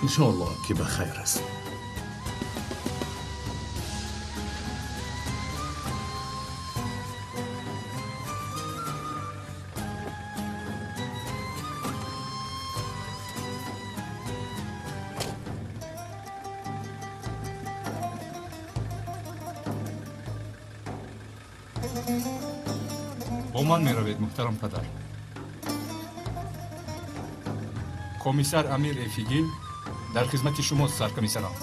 Иншоаллоҳ ки ба хайр аст. Бо ман меравед, муҳтарам падар. Комиссар Амир Эфигил дар хизмати шумост, саркомиссарам.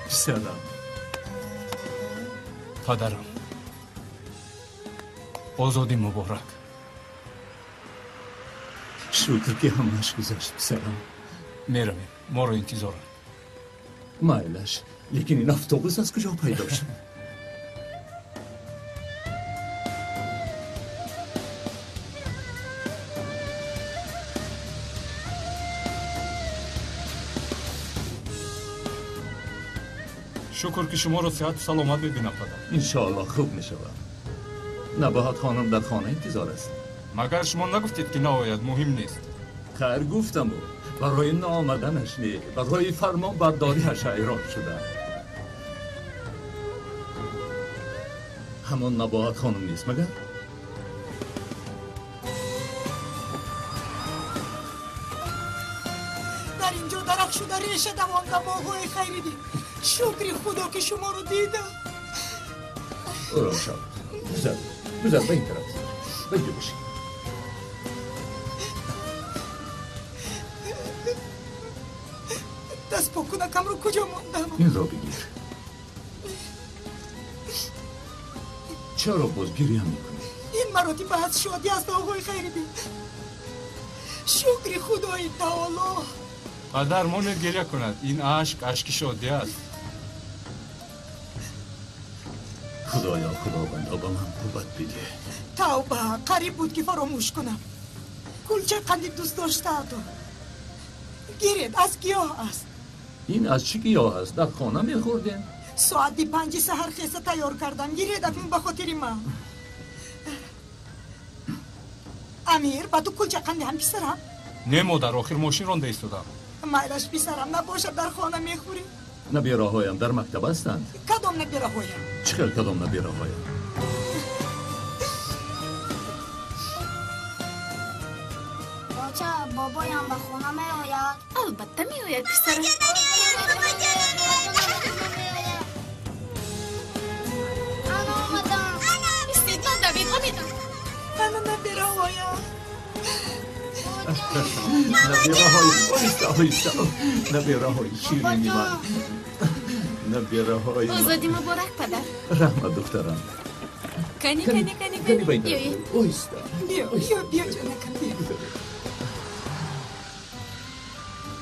Писарам. Падарам, озодӣ муборак. Шукр ки ҳамааш гузашт, писарам. Меравем, моро интизоранд. Майлаш, лекин ин автобус аз куҷо пайдо шуд? Шукр ки шуморо сиҳату саломат мебинам, падар. Иншоаллоҳ хуб мешавад. Набоҳат хонум дар хона интизор аст. Магар шумо нагуфтед ки наояд, муҳим нест? Хайр, гуфтаму барои наомаданаш не, барои фармонбардориаш ҳайрон шудам. Ҳамон Набоҳат хонум нест магар? Дар инҷо дарахт шуда реша давонда, боғҳои Хайриддин. Шукри Худо ки шуморо дидам. Ором шав. Гузар, гузар, ба ин тараф. Ба инҷо бишин. Дастпокунакамро куҷо мондам? Инро бигир. Чаро боз гиря мекунӣ? Ин маротиба аз шодӣ аст, оғои Хайриддин. Шукри Худои таоло. Падар, монед гиря кунад. Ин ашк ашки шодӣ аст. Худоё, Худовандо, ба ман қувват бидеҳ. Тавба, қариб буд ки фаромӯш кунам. Кулчаи қанди дӯст доштаатон. Гиред, аз гиёҳ аст. Ин аз чӣ гиёҳ аст? Дар хона мехӯрдем. Соати 5 саҳар хеса тайёр кардам. Гиред акнун ба хотири ман. Амир, ба ту кулчаи қанди ҳам, писарам? Не, модар, охир мошин ронда истодам. Майлаш, писарам, набошад дар хона мехӯрӣ. Набираҳоям дар мактаб ҳастанд. Кадом набираҳоям? Чӣ хел кадом набираҳоям? Боча, бобоям ба хона меояд? Албатта меояд, писарам. Ана омадам. Истед, ман давид омедам. Ана набираҳоям. Набираҳои, оҳиста, оҳиста. Набираҳои ширини ман. Набираҳои ман. Озодӣ муборак, падар. Раҳмат, духтарам. Кани, кани, кани, кани. Биёед. Оҳиста. Биё, биё, биё, ҷонакам, биё.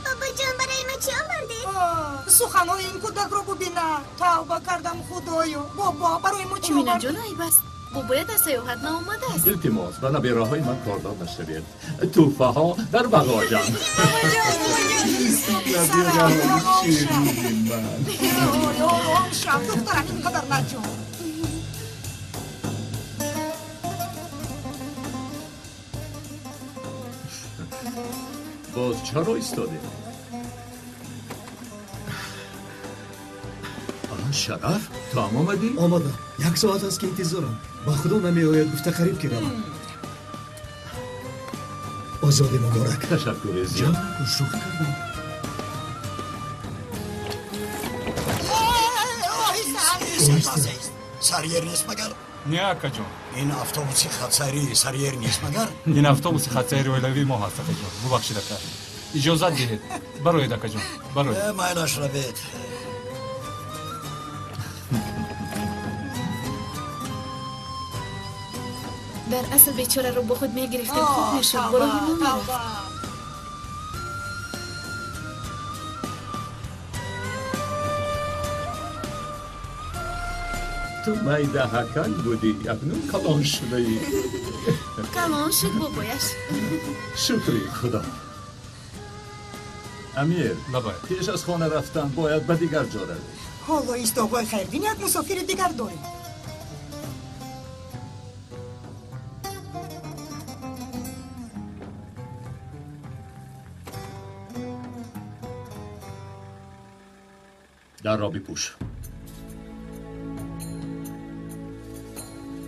Бобоҷон, барои ма чӣ овардед? Суханои ин кӯдакро бубина. Тавба кардам, Худоё. Бобо, барои мо чӣ овардед? Оминаҷон, айб аст. Бобоят аз саёҳат наомадааст. Илтимос, ба набираҳои ман кордор нашавед. Тӯҳфаҳо дар бағоҷанд. Набираҳои ширини ман. Ором шав, духтарам, ин қадар наҷон. Боз чаро истодем? Шараф, ту ҳам омадӣ? Омадам. Як соат аст ки интизорам. Ба Худо намеояд, гуфта қариб ки равам. Озодӣ муборак. Ташаккури зиёд. Ҷон, шӯхӣ кардам. Сарьер нест магар? Не, акаҷон. Ин автобуси хатсайри сарьер нест магар? Ин автобуси хатсайри оилавии мо ҳаст, акаҷон. Бубахшид, ака. Иҷозат диҳед. Бароед, акаҷон, бароед. Майлаш, равед. Дар асл бечораро бо худ мегирифтем, хуб мешуд, бо роҳи мо мерафт. Ту майдаҳакак будӣ, акнун калон шудаӣ. Калон шуд бобояш. Шукри Худо. Амир, лабай. Пеш аз хона рафтан бояд ба дигар ҷо равӣ. Ҳоло ист, оғои Хайрдин, як мусофири дигар дорем. Дар ро бипӯш.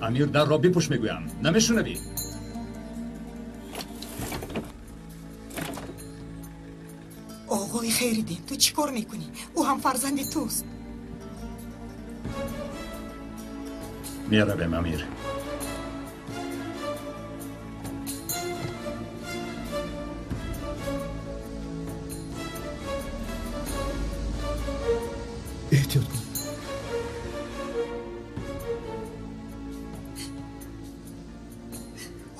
Амир, дар ро бипӯш мегӯям. Намешунавӣ? Оғои Хайриддин, ту чӣ кор мекунӣ? Ӯ ҳам фарзанди туст. Меравем, Амир. Эҳтиёт кун.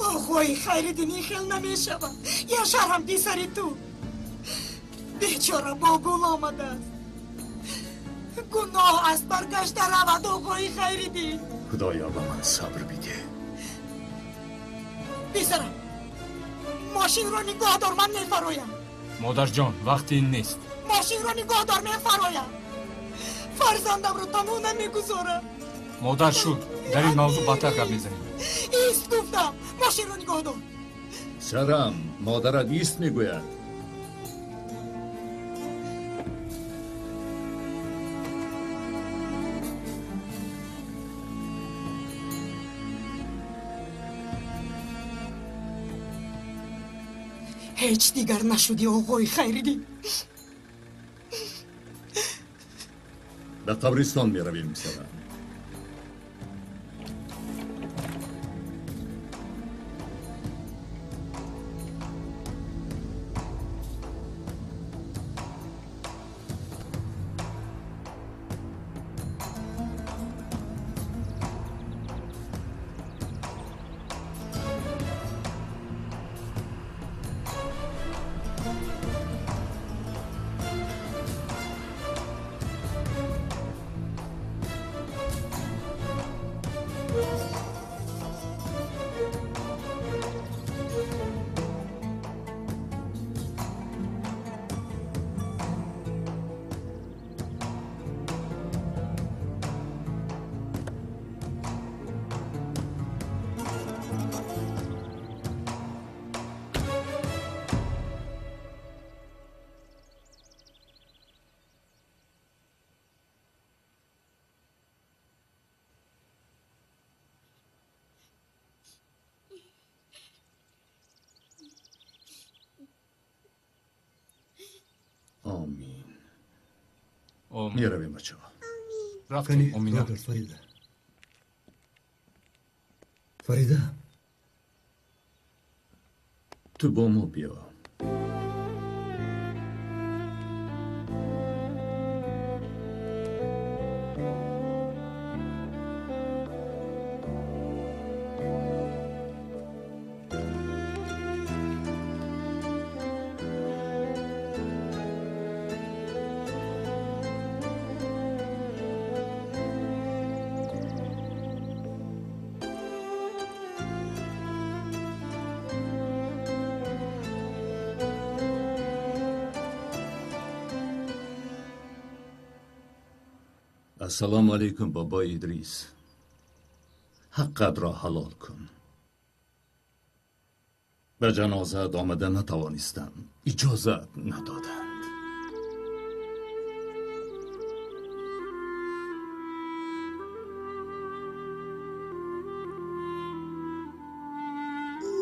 Оғои Хайриддин, ин хел намешавад. Яшар ҳам писари ту. Бечора бо гул омадааст. Гуноҳ аст, баргашта равад, оғои Хайриддин. Худоё, ба ман сабр бидеҳ. Писарам, мошинро нигоҳ дор, ман мефароям. Модарҷон, вақти ин нест. Мошинро нигоҳ дор, мефароям. Фарзандамро танҳо намегузорам. Модар шуд, дар ин мавзӯъ баъдтар гап мезанем. Ист гуфтам, мошинро нигоҳ дор. Сарам, модарат ист мегӯяд. Ҳеҷ дигар нашудӣ, оғои Хайриддин. Ба қабристон меравем, сарам. Омин. Меравем, бачаҳо. Рафтем, Омина. Фарида. Фарида. Ту бо мо биё. Ассалому алайкум, бобои Идрис. Ҳаққатро ҳалол кун. Ба ҷанозаат омада натавонистам. Иҷозат надоданд.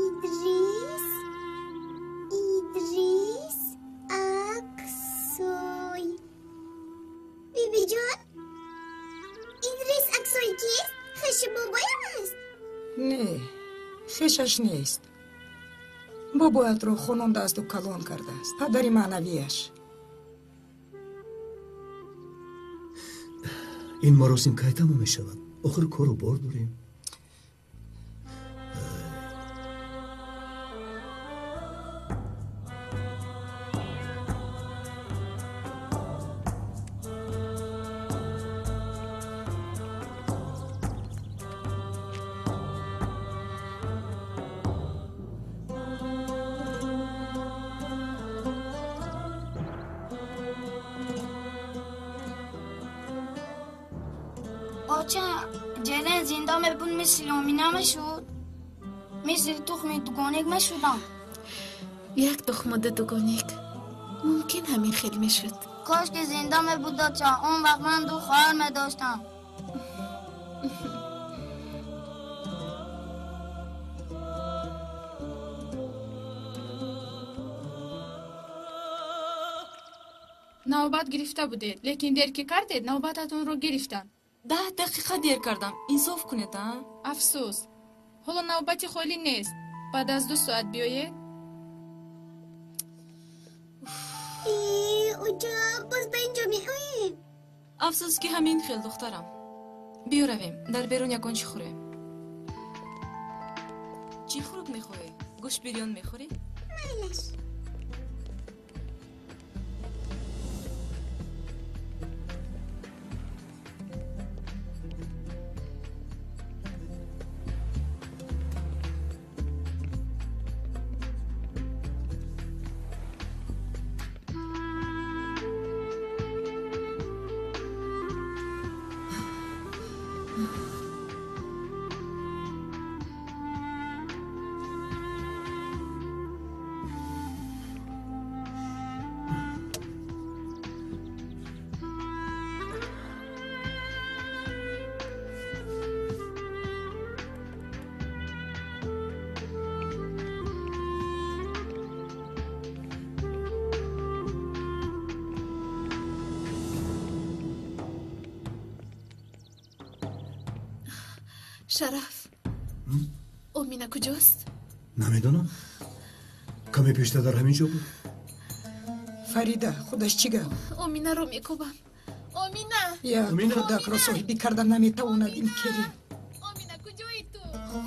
Идрис, Идрис Аксой. Бибиҷон, Идрис Аксой кист? Хеши бобоям аст? Не, хешаш нест. Бобоятро хонондааст-у калон кардааст. Падари маънавияш. Ин маросим кай тамом мешавад? Охир кору бор дорем. Оча, ҷерен зинда мебуд, мисли Омина мешуд? Мисли тухми дугоник мешудам? Як тухму ду дугоник. Мумкин ҳамин хел мешуд. Кош ки зинда мебуд додча, он вақт ман ду хоҳар медоштам. Навбат гирифта будед, лекин дер ки кардед, навбататонро гирифтанд. 10 дақиқа дер кардам. Инсоф кунед, а? Афсӯс, ҳоло навбати холӣ нест. Баъд аз 2 соат биёед. Оҷа, боз ба инҷо меоем? Афсӯс ки ҳамин хел, духтарам. Биё равем, дар берун ягон чӣ хӯрем. Чӣ хӯрок мехоҳӣ? Гӯшт бирён мехӯрӣ? Майлаш. Шараф, Омина куҷост? Намедонам. Каме пештар дар ҳамин ҷо буд. Фарида, худаш чӣ гап? Оминаро мекӯбам. Омина! Як кӯдакро соҳибӣ карда наметавонад ин келин. Омина, куҷои ту?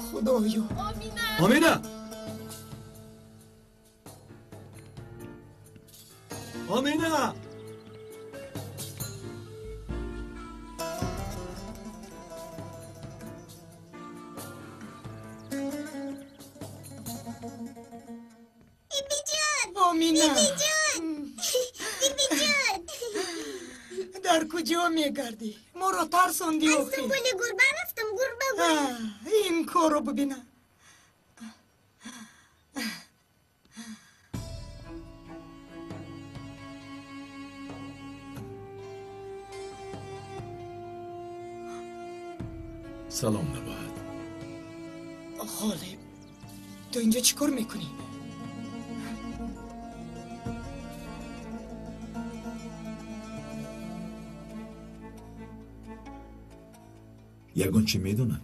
Худоё! Омина! Омина! Омина! Дар куҷо мегардӣ? Моро тарсондӣ Аз охир. дунболи гурба рафтам, гурба гурба. Ин корро бибина. Салом, Набоҳат. Ғолиб, ту инҷо чӣ кор мекунӣ? Ягон чӣ медонад?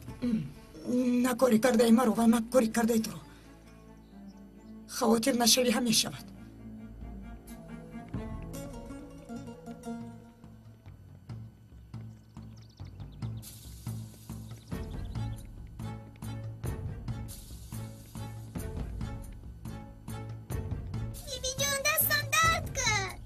На кори кардаи маро ва на кори кардаи туро. Хавотир нашавӣ, ҳам мешавад. Бибиҷон, дастам дард кард.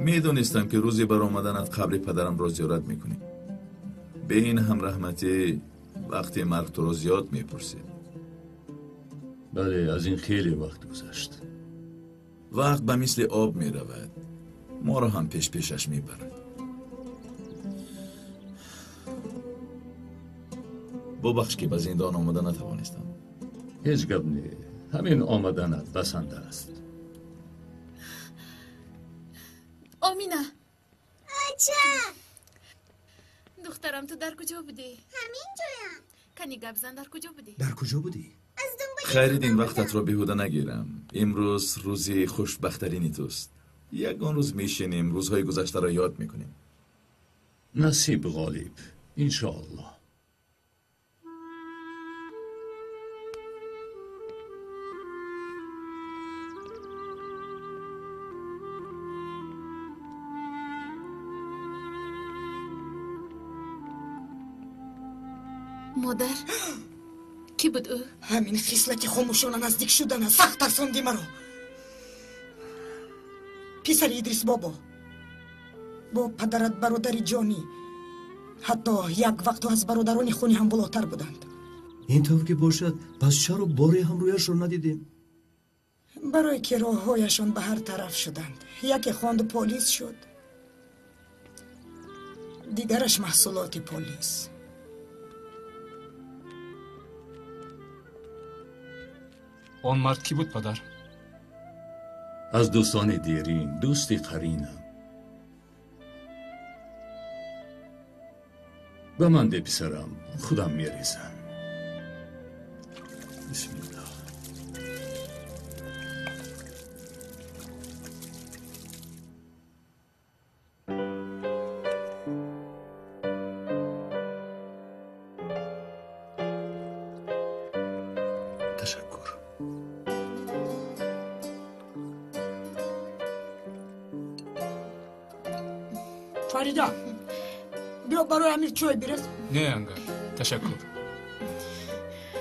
Медонистам ки рӯзе баромаданат қабри падарамро зиёрат мекунӣ. Бе ин ҳам раҳматӣ вақте марг туро зиёд мепурсид. Бале, аз ин хеле вақт гузашт. Вақт ба мисли об меравад, моро ҳам пешпешаш мебарад. Бубахш ки ба зиндон омада натавонистам. Ҳеҷ гап не, ҳамин омаданат басанда аст. Омина! Ача! Духтарам, ту дар куҷо будӣ? Ҳамин ҷоям. Кани гап зан, дар куҷо будӣ? Дар куҷо будӣ? Аз дунболи Хайриддин, вақтатро беҳуда нагирам. Имрӯз рӯзи хушбахттарини туст. Ягон рӯз мешинем, рӯзҳои гузаштаро ёд мекунем. Насиб, Ғолиб, иншоаллоҳ. Модар, кӣ буд ӯ? Ҳамин хислати хомӯшона наздик шудана сахт тарсонди маро. Писари Идрис бобо бо падарат бародари ҷонӣ, ҳатто як вақтҳо аз бародарони хуни ҳам болотар буданд. Ин тавр ки бошад, пас чаро боре ҳам рӯяшро надидем? Барое ки роҳҳояшон ба ҳар тараф шуданд. Яке хонду полис шуд, дигараш маҳсулоти полис. Он мард кӣ буд, падар? Аз дӯстони дерин, дӯсти қаринам. Ба ман де, писарам, худам мерезам. Бисмиллоҳ. Ташаккур. Фарида, биё барои Амир чой бирез. Не, анга, ташаккур.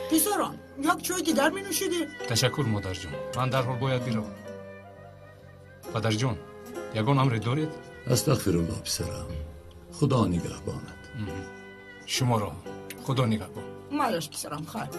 Писарам, як чой дигар менӯшидӣ? Ташаккур, модарҷон, ман дарҳол бояд биравам. Падарҷон, ягон амре доред? Астағфируллоҳ, писарам, Худо нигаҳбонат. Шуморо Худо нигаҳбон. Майлаш, писарам, хайр.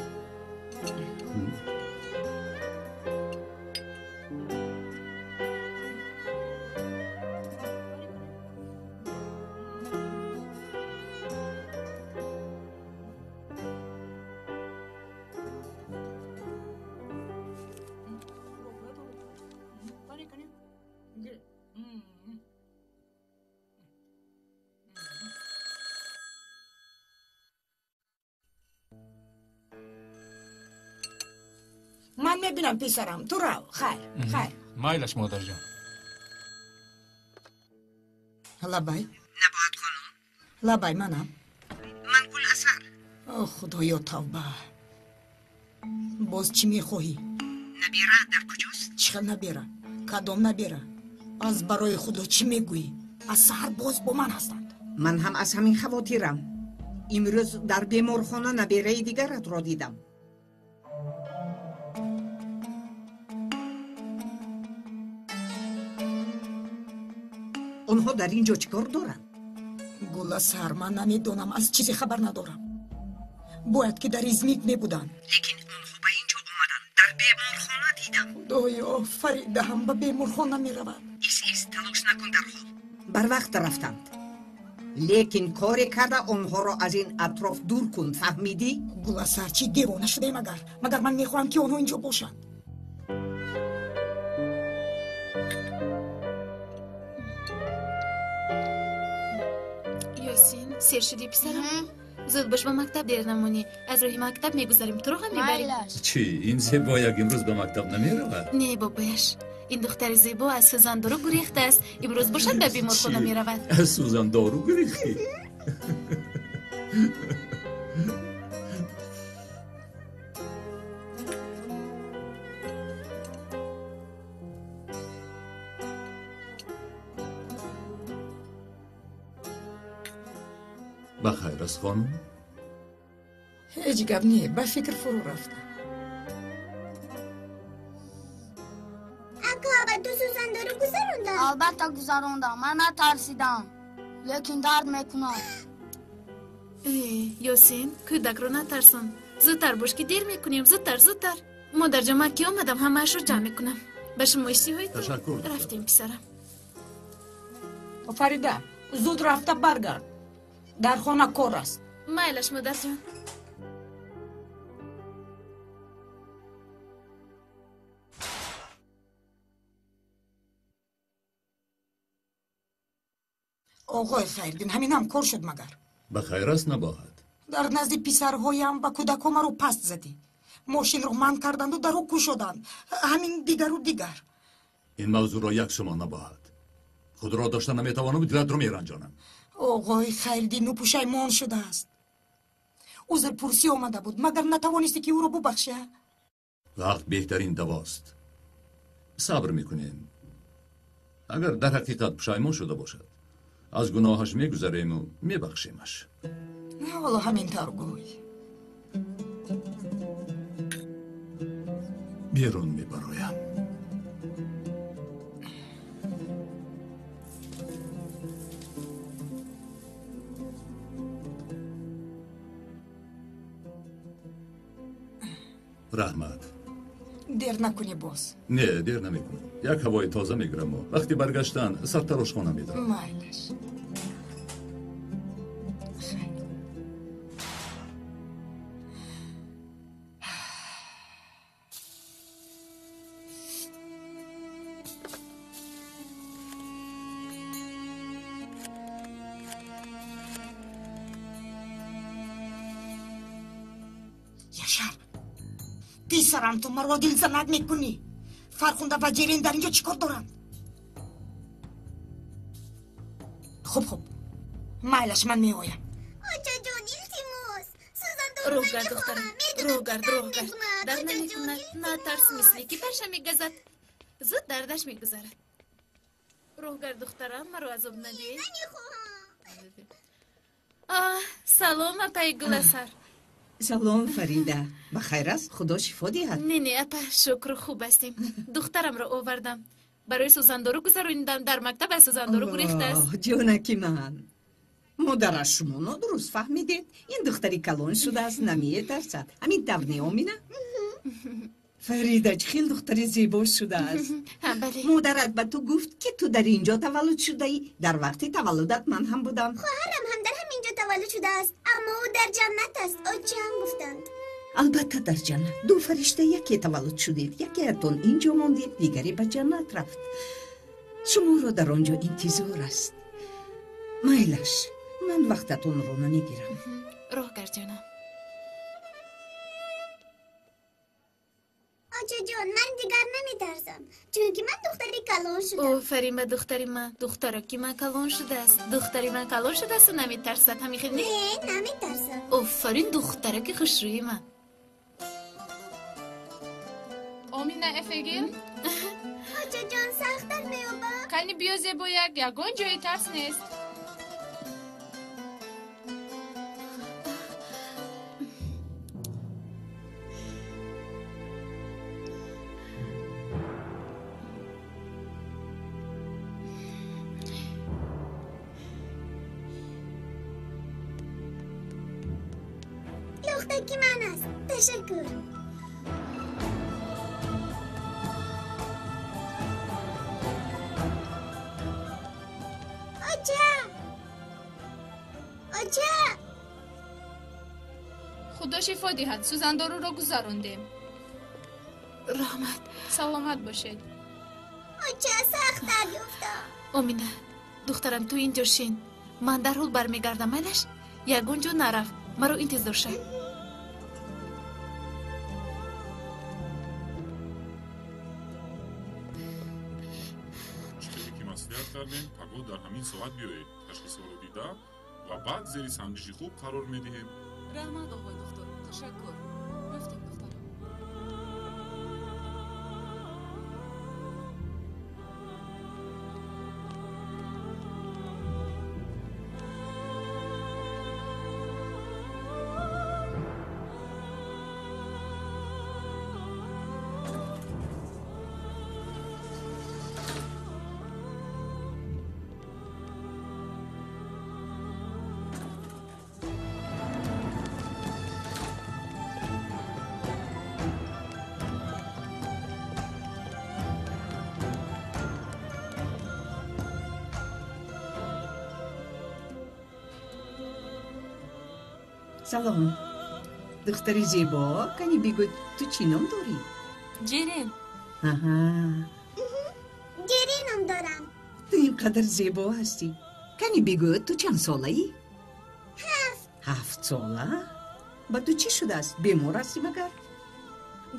Ман мебинам, писарам, ту рав. Хайр, хайр. Майлаш, модарҷон. Лабай. Набоҳат хонум. Лабай, манам. Ман Гуласар. О, Худоё, тавба. Боз чӣ мехоҳӣ? Набира дар куҷост? Чӣ хел набера? Кадом набера? Аз барои Худо чӣ мегӯӣ? Аз саҳар боз бо ман ҳастанд. Ман ҳам аз ҳамин хавотирам. Имрӯз дар беморхона набираи дигаратро дидам. Онҳо дар ин ҷо чӣ кор доранд? Гуласар, ман намедонам, аз чизе хабар надорам. Бояд ки дар Измит мебуданд. Лекин онҳо ба ин ҷо омаданд. Дар беморхона дидам. Худоё, Фарида ҳам ба беморхона меравад. Ис, ис, талош накун дарҳол. Барвақт рафтанд. Лекин коре карда онҳоро аз ин атроф дур кун, фаҳмидӣ? Гуласар, чӣ девона шудаем агар? Магар ман мехоҳам ки онҳо инҷо бошанд? Ёсин, сер шудӣ, писарам? Зуд бош, ба мактаб дер намонӣ. Аз роҳи мактаб мегузарем, туро ҳам мебарем. Чӣ, ин зебояк имрӯз ба мактаб намеравад? Не, бобояш, ин духтари зебо аз сӯзандору гурехтааст. Имрӯз бошад ба беморхона меравад. Аз сӯзандору гурехтӣ? Ба хайр аст, хонум? Ҳеҷ гап не, ба фикр фурӯ рафтам. Ака, ба ту сӯзандору гузарондам? Албатта гузарондам, ман натарсидам, лекин дард мекунад. Э, Ёсин, кӯдакро натарсон. Зудтар бош, ки дер мекунем, зудтар, зудтар. Модарҷон, ман ки омадам, ҳамаашро ҷамъ мекунам. Ба шумо иштиҳои ту. Ташаккур. Рафтем, писарам. Фарида, зуд рафта баргард. Дар хона кор аст. Майлаш, модарҷон. Оғои Хайрдин, ҳаминам кор шуд магар? Ба хайр аст, Набоҳат? Дар назди писарҳоям ва кӯдакҳо маро паст задӣ. Мошинро манъ карданду даро кушоданд. Ҳамин дигару дигар. Ин мавзӯъро як сумо, Набоҳат. Худро дошта наметавонам, дилатро меранҷонам. Оғои Хайрдин, ӯ пушаймон шудааст. Узрпурсӣ омада буд, магар натавонистӣ ки ӯро бубахшӣ? Вақт беҳтарин давост. Сабр мекунем. Агар дар ҳақиқат пушаймон шуда бошад, аз гуноҳаш мегузарему мебахшемаш. Ҳоло ҳамин тавр гӯй. Берун мебароям. Раҳмат. Дер накунӣ боз. Не, дер намекунам. Як ҳавои тоза мегираму вақти баргаштан сартарошхона медорам. Майлаш. Яшар, писарам, ту маро дилзанак мекунӣ. Фархунда ва Ҷерин дар инҷо чӣ кор доранд? Хуб, хуб, майлаш, ман меоям. Очаҷон, илтимос, сӯзандору Роҳ гард, духтарам, роҳ гард, роҳ гард. Дард намекунад, натарс, мисли ки паша мегазад. Зуд дардаш мегузарад. Роҳ гард, духтарам, маро азоб надиҳ. Салом, апаи Гуласар. Салом, Фарида. Ба хайр аст? Худо шифо диҳад. Не, не, апа, шукр, хуб ҳастем. Духтарамро овардам. Барои сӯзандору гузаронидам, дар мактаб аз сӯзандору гурехтааст. Ҷонаки ман. Модараш шумо нодуруст фаҳмидед. Ин духтари калон шудааст, наметарсад. Ҳамин тавр не, Омина? Фарида, чӣ хел духтари зебо шудааст. Модарат ба ту гуфт, ки ту дар ин ҷо таваллуд шудаӣ. Дар вақти таваллудат ман ҳам будам. Хоҳарам ҳам дар ҳамин ҷо таваллуд шудааст, аммо ӯ дар ҷаннат аст, очаам гуфтанд. Албатта дар ҷаннат. Ду фаришта яке таваллуд шудед, якеатон ин ҷо мондед, дигаре ба ҷаннат рафт. Шуморо дар он ҷо интизор аст. Майлаш, ман вақтатонро намегирам. Роҳ гард, ҷонам. Очаҷон, ман дигар наметарсам, чунки ман духтари калон шудам. Офарин ба духтари ман. Духтараки ман калон шудааст. Духтари ман калон шудаасту наметарсад. Ҳамин хел не? Не, наметарсам. Офарин, духтараки хушрӯи ман. Омина эфегил? Очаҷон, сахт дард меёбад. Кани биё, зебояк, ягон ҷои тарс нест. Лухтаки ман аст. Ташаккур. Оча! Оча! Худо шифо диҳад, сӯзандоруро гузарондем. Раҳмат. Саломат бошед. Оча, сахт дард ёфтам. Омина, духтарам, ту инҷо шин. Ман дарҳол бармегардам, майлаш? Ягон ҷо нарав. Маро интизор шав. Чизе ки маслиҳат кардем, пагоҳ дар ҳамин соат биёед, ташхисҳоро дида ва баъд зери санҷиши хуб қарор медиҳем. Раҳмат, оғои духтур, ташаккур. Рафтем, духтарам. Салом, духтари зебо, кани бигӯ, ту чӣ ном дорӣ? Ҷерин. Аҳа. Ҷерин ном дорам. Ту ин қадар зебо ҳастӣ. Кани бигӯ, ту чанд солаӣ? 7. 7 сола? Ба ту чӣ шудааст? Бемор ҳастӣ магар?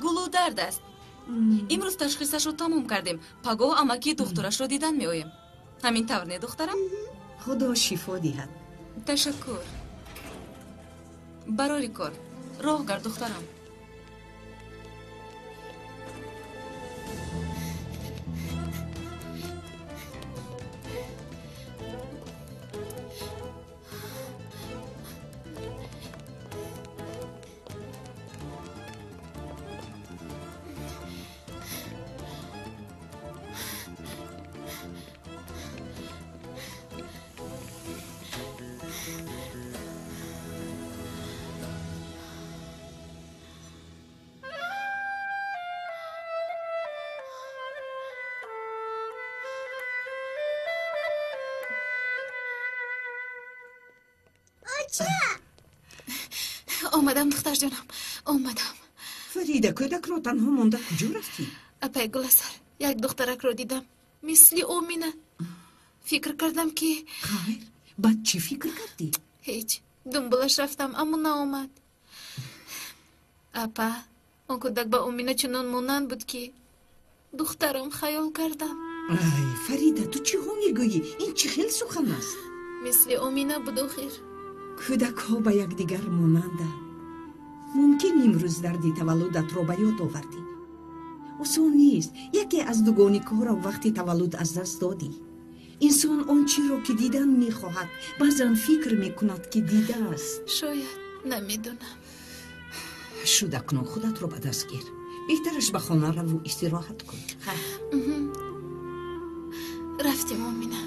Гулӯдард аст. Имрӯз ташхисашро тамом кардем. Пагоҳ амаки духтурашро дидан меоем. Ҳамин тавр не, духтарам? Худо шифо диҳад. Ташаккур. Барори кор. Роҳ гард, духтарам. Кулча. Омадам, духтарҷонам, омадам. Фарида, кӯдакро танҳо монда куҷо рафтӣ? Апай Гуласар, як духтаракро дидам, мисли Омина. Фикр кардам ки... Хайр, баъд чӣ фикр кардӣ? Ҳеҷ, дунболаш рафтам, аммо наомад. Апа, он кӯдак ба Омина чунон монанд буд, ки духтарам хаёл кардам. Ай, Фарида, ту чиҳо мегӯӣ? Ин чӣ хел сухан аст? Мисли Омина буд охир. Кӯдакҳо ба якдигар монанданд. Мумкин имрӯз дарди таваллудатро ба ёд овардӣ. Осон нест. Яке аз дугоникҳоро вақти таваллуд аз даст додӣ. Инсон он чиро ки дидан мехоҳад, баъзан фикр мекунад, ки дидааст. Шояд, намедонам. Шуд, акнун худатро ба даст гир. Беҳтараш ба хона раву истироҳат кун. Рафтем, Омина.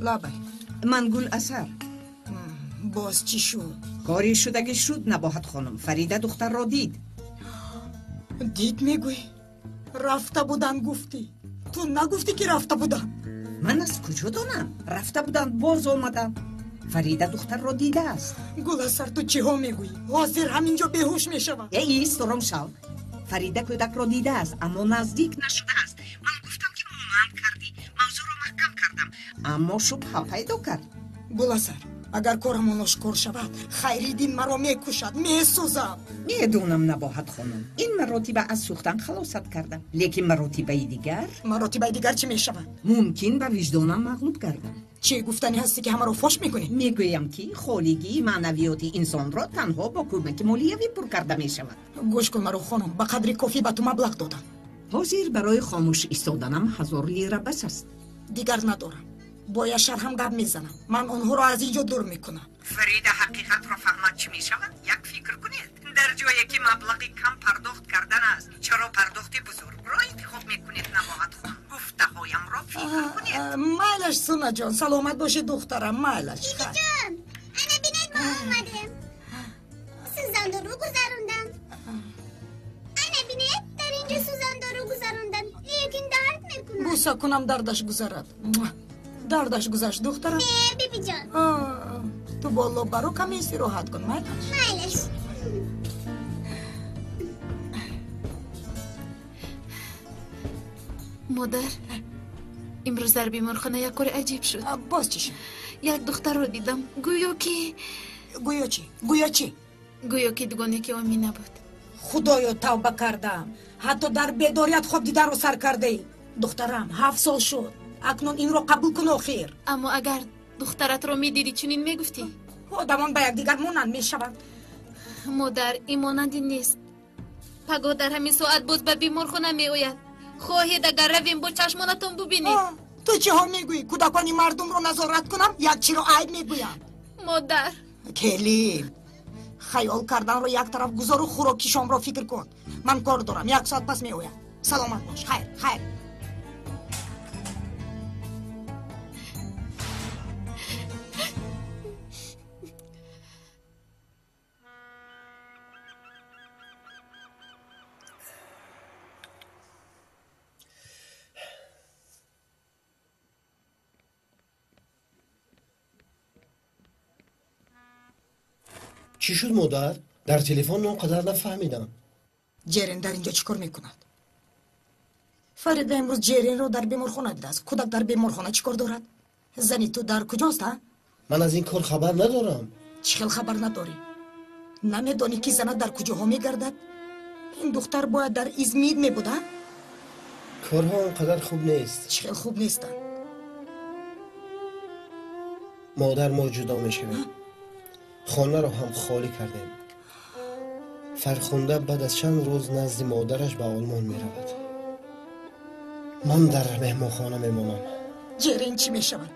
Лабай. Ман Гуласар. Боз чӣ шуд? Кори шудагӣ шуд, Набоҳат хонум. Фарида духтарро дид. Дид мегӯӣ? Рафта буданд гуфтӣ. Ту нагуфтӣ, ки рафта буданд? Ман аз куҷо донам? Рафта буданд, боз омаданд. Фарида духтарро дидааст. Гуласар, ту чиҳо мегӯӣ? Ҳозир ҳаминҷо беҳуш мешавам. Э, ист, ором шав. Фарида кӯдакро дидааст, аммо наздик нашудааст. Ман гуфтам, ки монанд кардӣ. Мавзӯъро маҳкам кардам, аммо шубҳа пайдо кард. Гуласар, агар корамон ошкор шавад, Хайриддин маро мекушад, месӯзам. Медонам, Набоҳат хонум, ин маротиба аз сӯхтан халосат кардам, лекин маротибаи дигар... Маротибаи дигар чӣ мешавад? Мумкин ба виҷдонам мағлуб гардам. Чӣ гуфтанӣ ҳастӣ, ки ҳамаро фош мекунӣ? Мегӯям, ки холигии маънавиёти инсонро танҳо бо кӯмаки молиявӣ пур карда мешавад. Гӯш кун маро, хонум, ба қадри кофӣ ба ту маблағ додам. Ҳозир барои хомӯш истоданам 1000 лира бас аст. Дигар надорам. Бо Яшар ҳам гап мезанам. Ман онҳоро аз ин ҷо дур мекунам. Фарида ҳақиқатро фаҳмад, чӣ мешавад? Як фикр кунед. Дар ҷое ки маблағи кам пардохт кардан аст, чаро пардохти бузургро интихоб мекунед, Набоҳат хонум? Гуфтаҳоямро фикр кунед. Майлаш, Сунаҷон, саломат бошед, духтарам, майлаш. Бибиҷон, ана бинед, мо омадем. Сӯзандору гузарондам. Ана бинед, дар ин ҷо сӯзандору гузарондам, лекин дард мекунад. Буса кунам, дардаш гузарад. Дардаш гузашт, духтарам? Не, бибиҷон. Ту боло баро, каме истироҳат кун, майлаш. Майлаш. Модар, имрӯз дар беморхона як кори аҷиб шуд. Боз чӣ шуд? Як духтарро дидам, гӯё ки... Гӯё чӣ? Гӯё чӣ? Гӯё ки дугонеки Омина буд. Худоё, тавба кардам. Ҳатто дар бедорият хоб диданро сар кардаӣ. Духтарам, 7 сол шуд. Акнун инро қабул кун охир. Аммо агар духтаратро медидӣ, чунин мегуфтӣ? Одамон ба якдигар монанд мешаванд. Модар, ин монанди нест. Пагоҳ дар ҳамин соат боз ба беморхона меояд. Хоҳед, агар равем, бо чашмонатон бубинед. Ту чиҳо мегӯӣ? Кӯдакони мардумро назорат кунам, як чиро айб мегӯям. Модар. Келин, хаёл карданро як тараф гузору хӯроки шомро фикр кун. Ман кор дорам, 1 соат пас меоям. Саломат бош. Хайр, хайр. Чӣ шуд, модар? Дар телефон он қадар нафаҳмидам. Ҷерен дар инҷо чӣ кор мекунад? Фарида имрӯз Ҷеренро дар беморхона дидааст. Кӯдак дар беморхона чӣ кор дорад? Зани ту дар куҷост, а? Ман аз ин кор хабар надорам. Чӣ хел хабар надорӣ? Намедонӣ, ки занат дар куҷоҳо мегардад? Ин духтар бояд дар Измир мебуд, а? Корҳо он қадар хуб нест. Чӣ хел хуб нестанд? Модар, мо ҷудо мешавем. Хонаро ҳам холӣ кардем. Фархунда баъд аз чанд рӯз назди модараш ба Олмон меравад. Ман дар меҳмонхона мемонам. Ҷерен чӣ мешавад?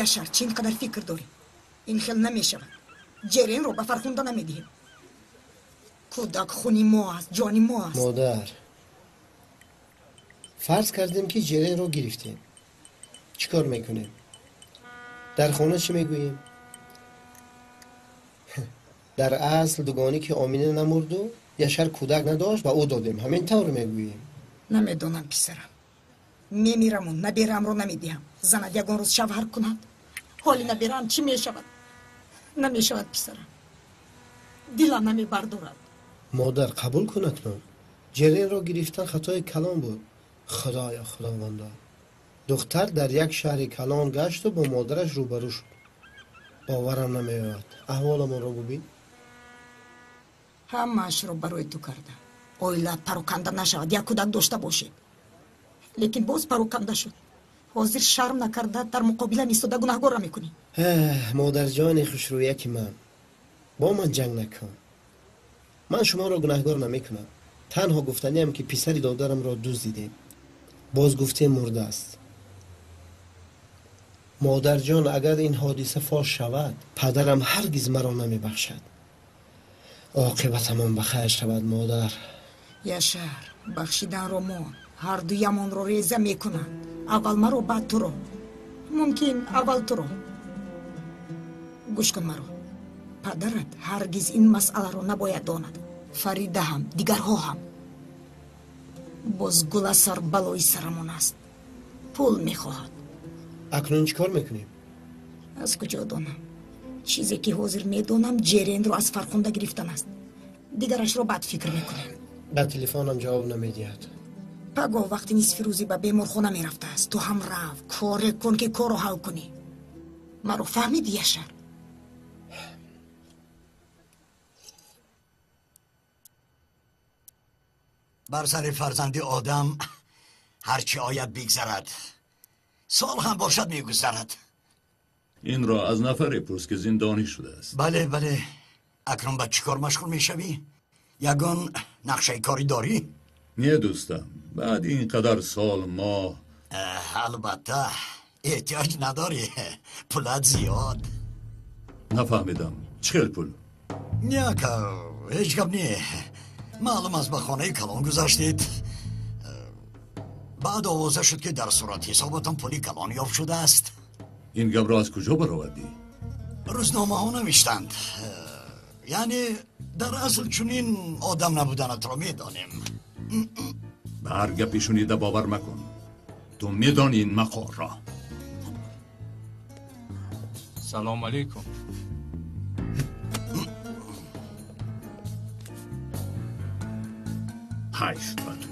Яшар, чӣ ин қадар фикр дорӣ? Ин хел намешавад. Ҷеренро ба Фархунда намедиҳем. Кӯдак хуни мо аст, ҷони мо аст. Модар, фарз кардем, ки ҷеренро гирифтем. Чӣ кор мекунем? Дар хона чӣ мегӯем? Дар асл дугонӣ ки Омина намурду Яшар кӯдак надошт, ба ӯ додем. Ҳамин тавр мегӯем. Намедонам, писарам. Мемираму набераамро намедиҳам. Занат ягон рӯз шавҳар кунад, ҳоли набераам чӣ мешавад? Намешавад, писарам, дилам намебардорад. Модар, қабул кунад ман. Ҷеренро гирифтан хатои калон буд. Худоё, худовандо. Духтар дар як шаҳри калон гашту бо модараш рӯбарӯ шуд. Боварам намеояд. Аҳволамонро бубин. Ҳамаашро барои ту кардам. Оилаат пароканда нашавад, як кӯдак дошта бошед. Лекин боз пароканда шуд. Ҳозир шарм накарда дар муқобилам истода гунаҳгорра мекунӣ. Модарҷони хушрӯяки ман, бо ман ҷанг накун. Ман шуморо гунаҳгор намекунам. Танҳо гуфтаниам, ки писари додарамро дуздидем. Боз гуфтем мурдааст. Модарҷон, агар ин ҳодиса фош шавад, падарам ҳаргиз маро намебахшад. Оқибатамон ба хайр шавад, модар. Яшар, бахшиданро мон. Ҳардуямонро реза мекунанд. Аввал маро, баъд туро. Мумкин, аввал туро. Гӯш кун маро. Падарат ҳаргиз ин масъаларо набояд донад. Фарида ҳам, дигарҳо ҳам. Боз Гуласар балои сарамон аст. Пул мехоҳад. Акнун чӣ кор мекунем? Аз куҷо донам? Чизе ки ҳозир медонам, Ҷеренро аз Фархунда гирифтан аст. Дигарашро баъд фикр мекунем. Ба телефонам ҷавоб намедиҳад. Пагоҳ вақти нисфи рӯзӣ ба беморхона мерафтааст. Ту ҳам рав, коре кун, ки корро ҳал кунӣ. Маро фаҳмиди, Яшар? Бар сари фарзанди одам ҳарчи ояд бигзарад. Сол ҳам бошад мегузарад. Инро аз нафаре пурс, ки зиндонӣ шудааст. Бале, бале. Акнун ба чӣ кор машғул мешавӣ? Ягон нақшаи корӣ дорӣ? Не, дӯстам, баъди ин қадар сол моҳ. Албатта, эҳтиёҷ надорӣ, пулат зиёд. Нафаҳмидам, чӣ хел пул? Не, ака, ҳеҷ гап не. Маълум аст, ба хонаи калон гузаштед. Баъд овоза шуд, ки дар суратҳисобатон пули калон ёфт шудааст. Ин гапро аз куҷо баровардӣ? Рӯзномаҳо навиштанд. Яъне дар асл чунин одам набуданатро медонем. Ба ҳар гапи шунида бовар макун. Ту медонӣ ин мақорро. Салом алейкум. Ҳайф ба ту.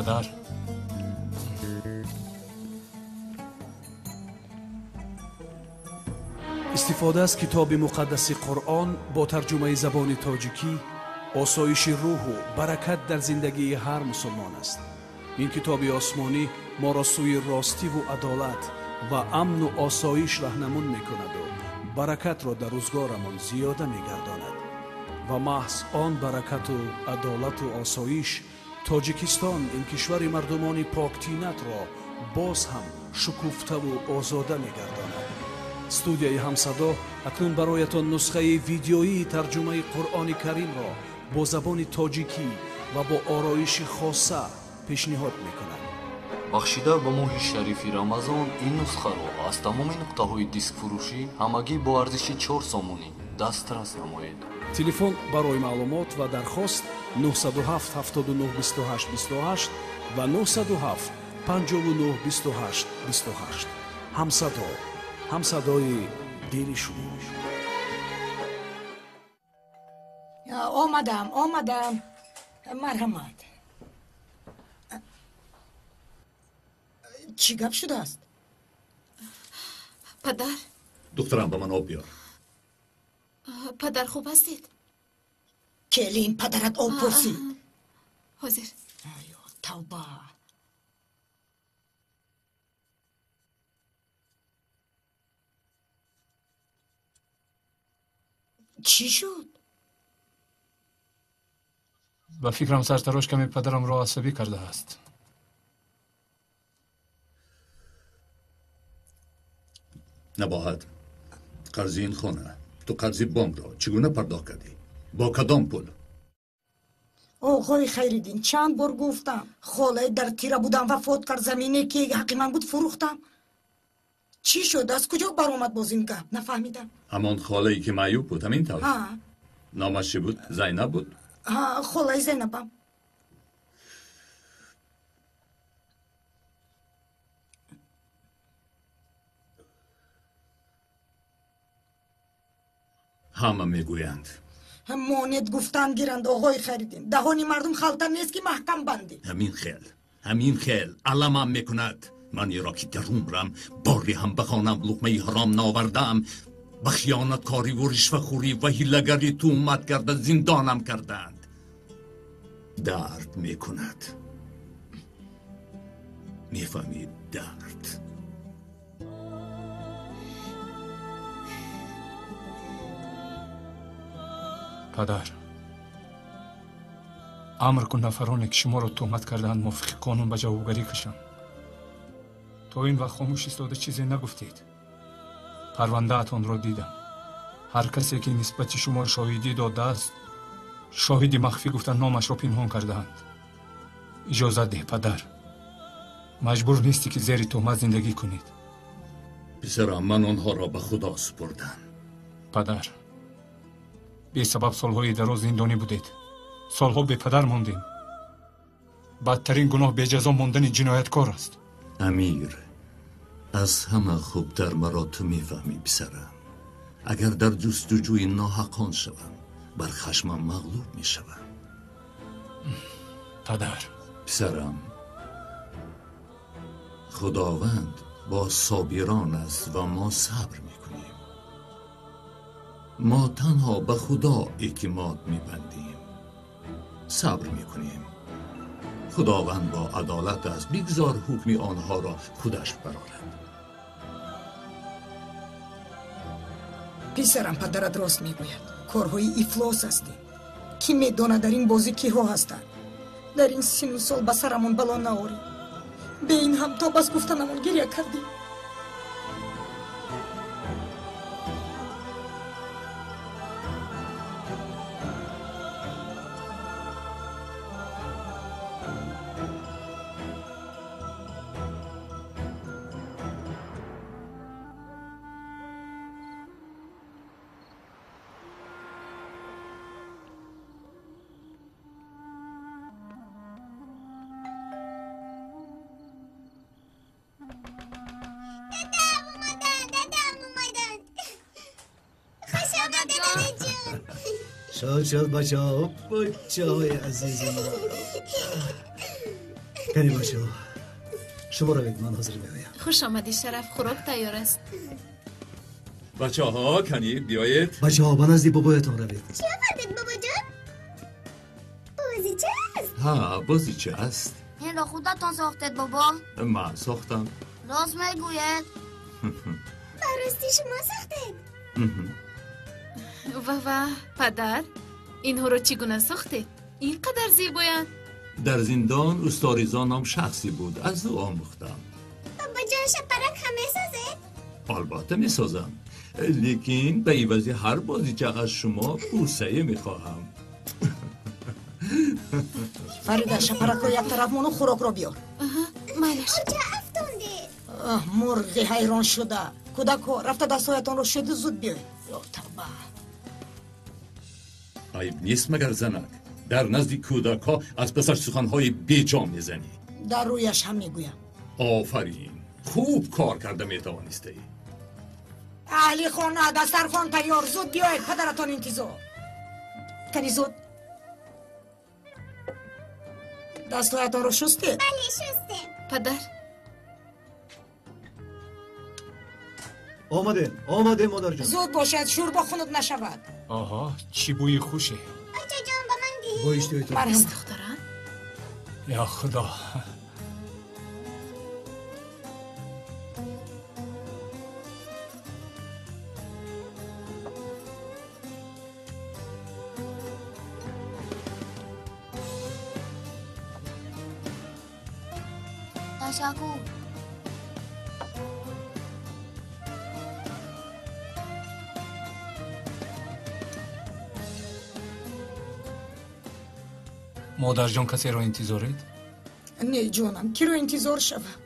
Падар. Истифода аз китоби муқаддаси Қуръон бо тарҷумаи забони тоҷикӣ осоиши рӯҳу баракат дар зиндагии ҳар мусулмон аст. Ин китоби осмонӣ моро сӯи ростиву адолат ва амну осоиш раҳнамун мекунаду баракатро дар рӯзгорамон зиёда мегардонад. Ва маҳз он баракату адолату осоиш Тоҷикистон, ин кишвари мардумони поктинатро боз ҳам шукуфтаву озода мегардонад. Студияи Ҳамсадо акнун бароятон нусхаи видеоии тарҷумаи Қуръони Каримро бо забони тоҷикӣ ва бо ороиши хоса пешниҳод мекунад. Бахшида ба моҳи шарифи Рамазон ин нусхаро аз тамоми нуқтаҳои дискфурӯшӣ ҳамагӣ бо арзиши 4 сомонӣ дастрас намоед. Телефон барои маълумот ва дархост 907 79 28 28 ва 907 59 28 28. Ҳамсадо, ҳамсадои дили шумо. Омадам, омадам. Марҳамат. Чӣ гап шудааст? Падар. Духтарам, ба ман об биёр. Падар, хуб ҳастед? Келин, падарат об пурсид. Ҳозир. Айё, тавба. Чӣ шуд? Ба фикрам сартарош каме падарамро асабӣ кардааст. Набоҳат, қарзи ин хона, ту қарзи бонкро чӣ гуна пардохт кардӣ? Бо кадом пул? Оғои Хайриддин, чанд бор гуфтам, холае дар тира будам, вафот кард, замине ки ҳаққи ман буд фурӯхтам. Чӣ шуд? Аз куҷо баромад боз ин гап? Нафаҳмидам. Ҳамон холае ки маъюб буд, ҳамин тавр? Номаш чӣ буд? Зайнаб буд? Холаи Зайнабам. Ҳама мегӯянд. Монед гуфтан гиранд, оғои Хайриддин. Даҳони мардум халта нест ки маҳкам бандӣ. Ҳамин хел, ҳамин хел аламам мекунад. Ман еро ки дар умрам боре ҳам ба хонам луқмаи ҳаром наовардаам, ба хиёнаткориву ришвахӯрӣ ва ҳилагарӣ туҳмат карда зиндонам кардаанд. Дард мекунад. Мефаҳмӣ, дард. Падар, амр кун нафароне ки шуморо туҳмат кардаанд мувофиқи қонун ба ҷавобгарӣ кашанд. То ин вақт хомӯш истода чизе нагуфтед. Парвандаатонро дидам. Ҳар касе ки нисбати шумо шоҳидӣ додааст, шоҳиди махфӣ гуфта номашро пинҳон кардаанд. Иҷозат деҳ, падар. Маҷбур нестӣ ки зери туҳмат зиндагӣ кунед. Писарам, ман онҳоро ба Худо супурдам. Падар, бесабаб солҳои дароз зиндонӣ будед. Солҳо бепадар мондем. Бадтарин гуноҳ беҷазо мондани ҷинояткор аст. Амир, аз ҳама хубтар маро ту мефаҳмӣ, писарам. Агар дар ҷустуҷӯи ноҳақон шавам, бар хашмам мағлуб мешавам. Падар. Писарам, Худованд бо собирон аст ва мо сабр мекунем. Мо танҳо ба Худо эътимод мебандем, сабр мекунем. Худованд бо адолат аст, бигзор ҳукми онҳоро худаш барорад. Писарам, падарат рост мегӯяд. Корҳои ифлос ҳастем. Кӣ медонад дар ин бозӣ киҳо ҳастанд? Дар ин сину сол ба сарамон бало наорем. Бе ин ҳам то бас гуфтанамон гиря кардем. شد شد بچه ها، بچه های عزیز ما. Кани бачаҳо, шумо равед, ман ҳозир меоям. Хуш омадӣ, Шараф, хӯрок тайёр аст. Бачаҳо, кани биёед. Бачаҳо, ба назди бобоятон равед. Чӣ овардед, бобоҷон? Бозича аст? Ҳа, бозича аст. Инро худатон сохтед, бобо? Ман сохтам. Рост мегӯед? Ба ростӣ шумо сохтед? Ва ва, падар, инҳоро чӣ гуна сохтед? Ин қадар зебоянд. Дар зиндон усто Ризо ном шахсе буд, аз ӯ омӯхтам. Бобоҷон, шапарак ҳам месозед? Албатта месозам, лекин ба ивази ҳар бозича аз шумо бӯсае мехоҳам. Фарида, шапаракро як тараф мону хӯрокро биёр. Майлаш. Куҷо афтондед? Мурғи ҳайрон шуда. Кӯдакҳо, рафта дастҳоятонро шӯеду зуд биёед. Ё тавба! Айб нест магар занак? Дар назди кӯдакҳо аз пасаш суханҳои беҷо мезанӣ. Дар рӯяш ҳам мегӯям. Офарин, хуб кор карда метавонистаӣ. Аҳли хона, дастархон тайёр, зуд биёед, падаратон интизор. Кани зуд. Дастҳоятонро шустед? Бале, шустем. Падар. Омадем, омадем, модарҷон. Зуд бошад, шӯрбо хунук нашавад. Оҳо, чӣ бӯи хуше. Очаҷон, ба ман диҳед. Бо иштиҳоятон. Марҳамат. Духтарам. Ё Худо. Ташаккур. Модарҷон, касеро интизоред? Не, ҷонам, киро интизор шавам?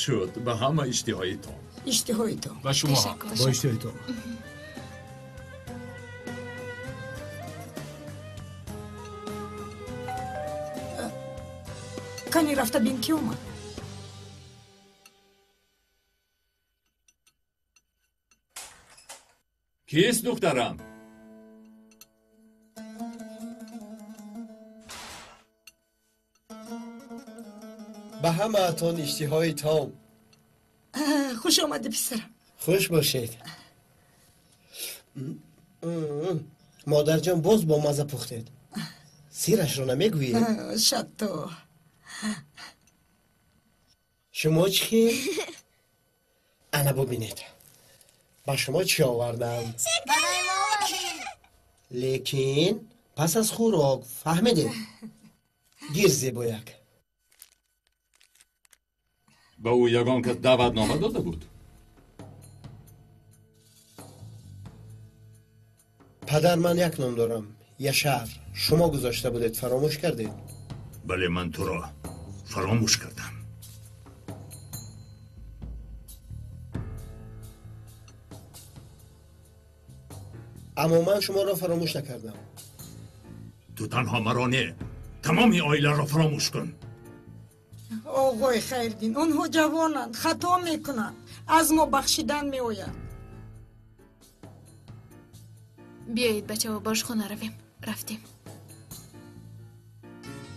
Шуд, ба ҳама иштиҳои том. Иштиҳои том. Ба шумо ҳам. Бо иштиҳои том. Кани рафта бин, ки омад? Кист, духтарам? Ба ҳамаатон иштиҳои том. Хуш омадӣ, писарам. Хуш бошед. Модарҷон, боз бо мазза пухтед. Сирашро намегӯед? Шатто. Шумо чӣ хел? Ана бубинед, ба шумо чӣ овардам. Барои мо овардӣ. Лекин пас аз хӯрок, фаҳмидед? Гир, зебояк. Ба ӯ ягон кас даъватнома дода буд? Падар, ман як ном дорам, Яшар. Шумо гузошта будед, фаромӯш кардед? Бале, ман туро фаромӯш кардам. Аммо ман шуморо фаромӯш накардам. Ту танҳо маро не, тамоми оиларо фаромӯш кун. Оғои Хайрдин, онҳо ҷавонанд, хато мекунанд, аз мо бахшидан меояд. Биёед, бачаҳо, ба ошхона равем. Рафтем.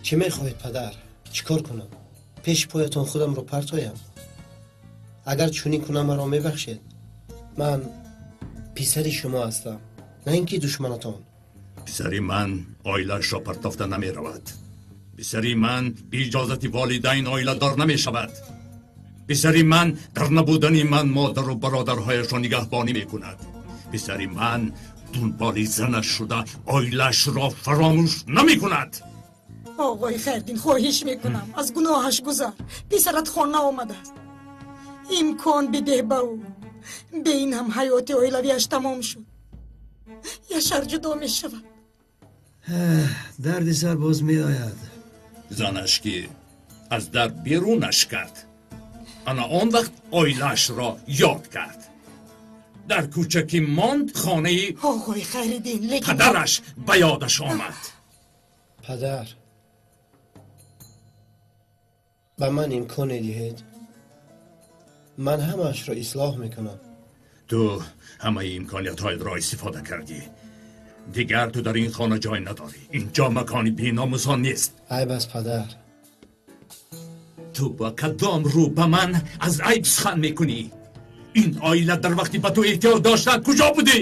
Чӣ мехоҳед, падар? Чӣ кор кунам? Пеши поятон худамро партоям? Агар чунин кунам, маро мебахшед? Ман писари шумо ҳастам, на ин ки душманатон. Писари ман оилаашро партофта намеравад. Писари ман бе иҷозати волидайн оиладор намешавад. Писари ман дар набудани ман модару бародарҳояшро нигаҳбонӣ мекунад. Писари ман дунболи занаш шуда оилаашро фаромӯш намекунад. Оғои Хайрдин, хоҳиш мекунам, аз гуноҳаш гузар. Писарат хона омадааст, имкон бидеҳ ба ӯ. Бе ин ҳам ҳаёти оилавиаш тамом шуд. Яшар ҷудо мешавад. Дарди сар боз меояд. Занаш ки аз дар берунаш кард, ана он вақт оилаашро ёд кард. Дар кӯча ки монд, хонаи оғои Хайриддин, лекин падараш ба ёдаш омад. Падар, ба ман имконе диҳед, ман ҳамаашро ислоҳ мекунам. Ту ҳамаи имкониятҳоятро истифода кардӣ. Дигар ту дар ин хона ҷой надорӣ. Инҷо макони беномусон нест. Айб аст, падар. Ту ба кадом рӯ ба ман аз айб сухан мекунӣ? Ин оила дар вақти ба ту эҳтиёҷ доштан куҷо будӣ?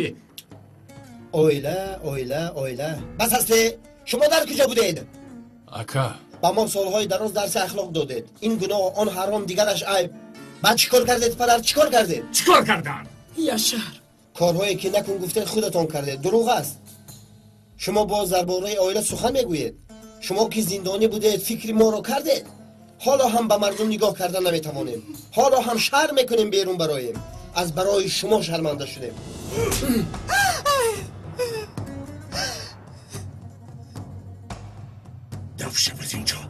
Оила, оила, оила. Бас аст, шумо дар куҷо будед? Ака, ба мо солҳои дароз дарси ахлоқ додед. Ин гуноҳ, он ҳаром, дигараш айб. Баъд чӣ кор кардед, падар? Чӣ кор кардед? Чӣ кор кардам? Яшар, корҳое ки накун гуфтед, худатон кардед. Дурӯғ аст. Шумо боз дар бораи оила сухан мегӯед. Шумо ки зиндонӣ будед, фикри моро кардед. Ҳоло ҳам ба мардум нигоҳ карда наметавонем. Ҳоло ҳам шарм мекунем берун бароем. Аз барои шумо шарманда шудем. Даф шав аз инҷо.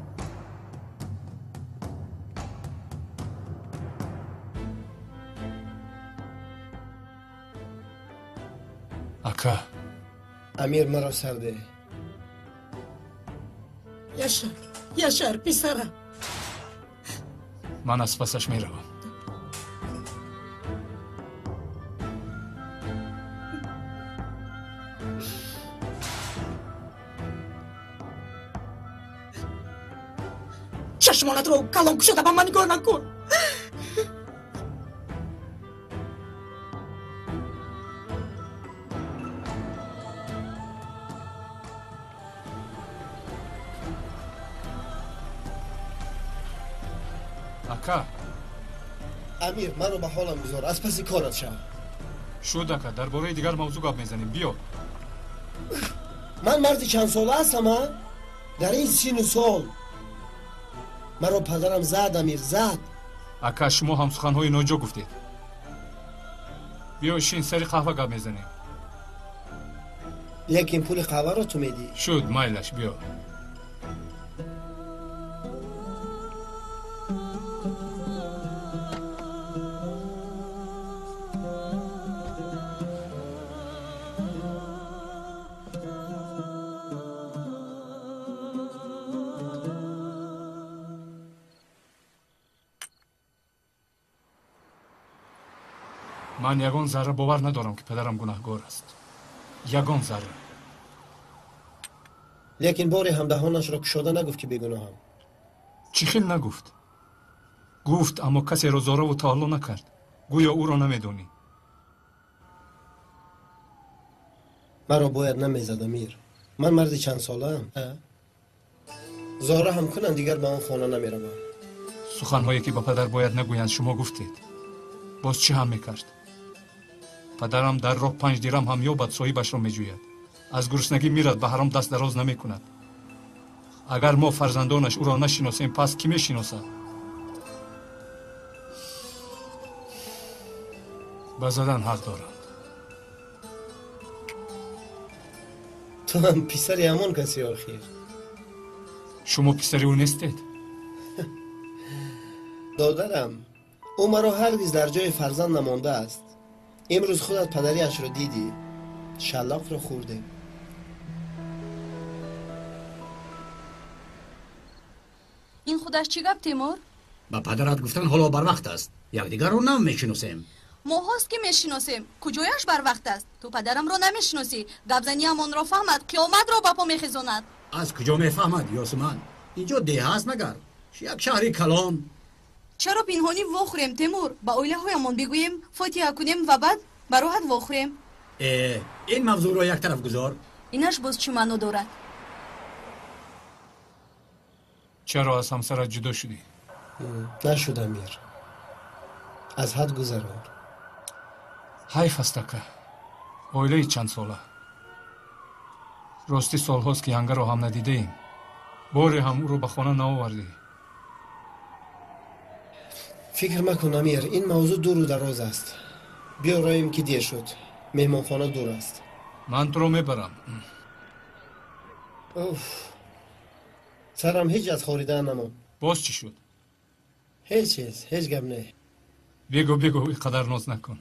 Ака, Амир, маро сарде. Яшар, Яшар, писарам. Ман аз пасаш меравам. Чашмонатро калон кушода ба ман нигоҳ накун. Ака, Амир, маро ба ҳолам гузор, аз паси корат шав. Шуд, ака, дар бораи дигар мавзӯъ гап мезанем. Биё. Ман марди чандсола ҳастам, а? Дар ин сину сол маро падарам зад, Амир, зад. Ака, шумо ҳам суханҳои ноҷо гуфтед. Биё, шин, сари қаҳва гап мезанем. Лекин пули қаҳваро ту медиҳӣ. Шуд, майлаш, биё. Ман ягон зарра бовар надорам, ки падарам гунаҳгор аст. Ягон зарра. Лекин боре ҳам даҳонашро кушода нагуфт, ки бегуноҳам. Чӣ хел нагуфт? Гуфт, аммо касеро зораву таалло накард. Гӯё ӯро намедонӣ. Маро бояд намезад, Амир. Ман марди чандсолаам. Зора ҳам кунанд, дигар ба он хона намеравам. Суханҳое ки ба падар бояд нагӯянд, шумо гуфтед. Боз чӣ ҳам мекард? Падарам дар роҳ 5 дирам ҳам ёбад, соҳибашро меҷӯяд. Аз гуруснагӣ мирад, ба ҳаром даст дароз намекунад. Агар мо фарзандонаш ӯро нашиносем, пас кӣ мешиносад? Ба задан ҳақ доранд. Ту ҳам писари ҳамон каси охир. Шумо писари ӯ нестед? Додарам, ӯ маро ҳаргиз дар ҷои фарзанд намондааст. Имрӯз худат падариашро дидӣ. Шаллоқро хӯрдем. Ин худаш чӣ гап, Темур? Ба падарат гуфтан ҳоло барвақт аст. Якдигарро нав мешиносем. Моҳост ки мешиносем. Куҷояш барвақт аст? Ту падарамро намешиносӣ. Гапзаниам онро фаҳмад, қиёматро ба по мехезонад. Аз куҷо мефаҳмад, Ёсуман? Инҷо деҳа аст магар? Як шаҳри калон. Чаро пинҳонӣ вохӯрем, Темур? Ба оилаҳоямон бигӯем, фотиҳа кунем ва баъд ба роҳат вохӯрем. Ин мавзӯъро як тараф гузор. Инаш боз чӣ маъно дорад? Чаро аз ҳамсарат ҷудо шудӣ? Нашуд, Амир. Аз ҳад гузаронд. Ҳайф аст, ака. Оилаи чандсола. Ростӣ солҳост, ки янгаро ҳам надидаем. Боре ҳам ӯро ба хона наовардӣ. Фикр макун, Амир, ин мавзӯъ дуру дароз аст. Биё роем, ки дер шуд. Меҳмонхона дур аст. Ман туро мебарам. Уф, сарам ҳеҷ аз хоридан намонд. Боз чӣ шуд? Ҳеҷ чиз, ҳеҷ гап не. Бигӯ, бигӯ, ин қадар ноз накун.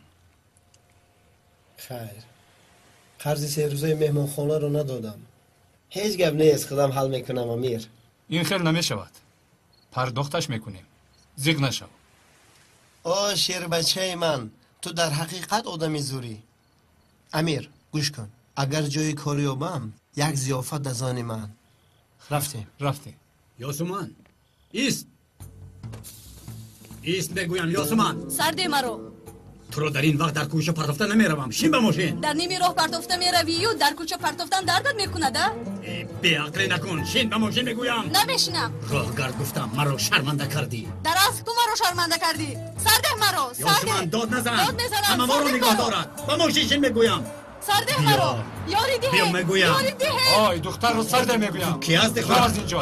Хайр, қарзи серӯзаи меҳмонхонаро надодам. Ҳеҷ гап нест, худам ҳал мекунам, Амир. Ин хел намешавад. Пардохташ мекунем. Зиқ нашав. О, шербачаи ман, ту дар ҳақиқат одами зурӣ. Амир, гӯш кун. Агар ҷои кор ёбам, як зиёфат аз они ман. Рафтем. Рафтем. Ёсуман, ист! Ист мегӯям, Ёсуман! Сарде маро. Туро дар ин вақт дар кӯча партофта намеравам. Шин ба мошин. Дар ними роҳ партофта меравию дар кӯча партофтан дардат мекунад, а? Беақлӣ накун. Шин ба мошин мегӯям. Намешинам. Роҳгард гуфтам, маро шарманда кардӣ. Дар асл ту маро шарманда кардӣ. Сардеҳ маро. Ёсуман, дод назан. Дод мезанам. Ҳама моро нигоҳ дорад. Ба мошин шин мегӯям. Сардеҳ маро. Ёри диҳед. Биё мегӯям. Ёри диҳед. Ой, духтарро сардеҳ мегӯям. Ки ҳасти? Рав аз инҷо.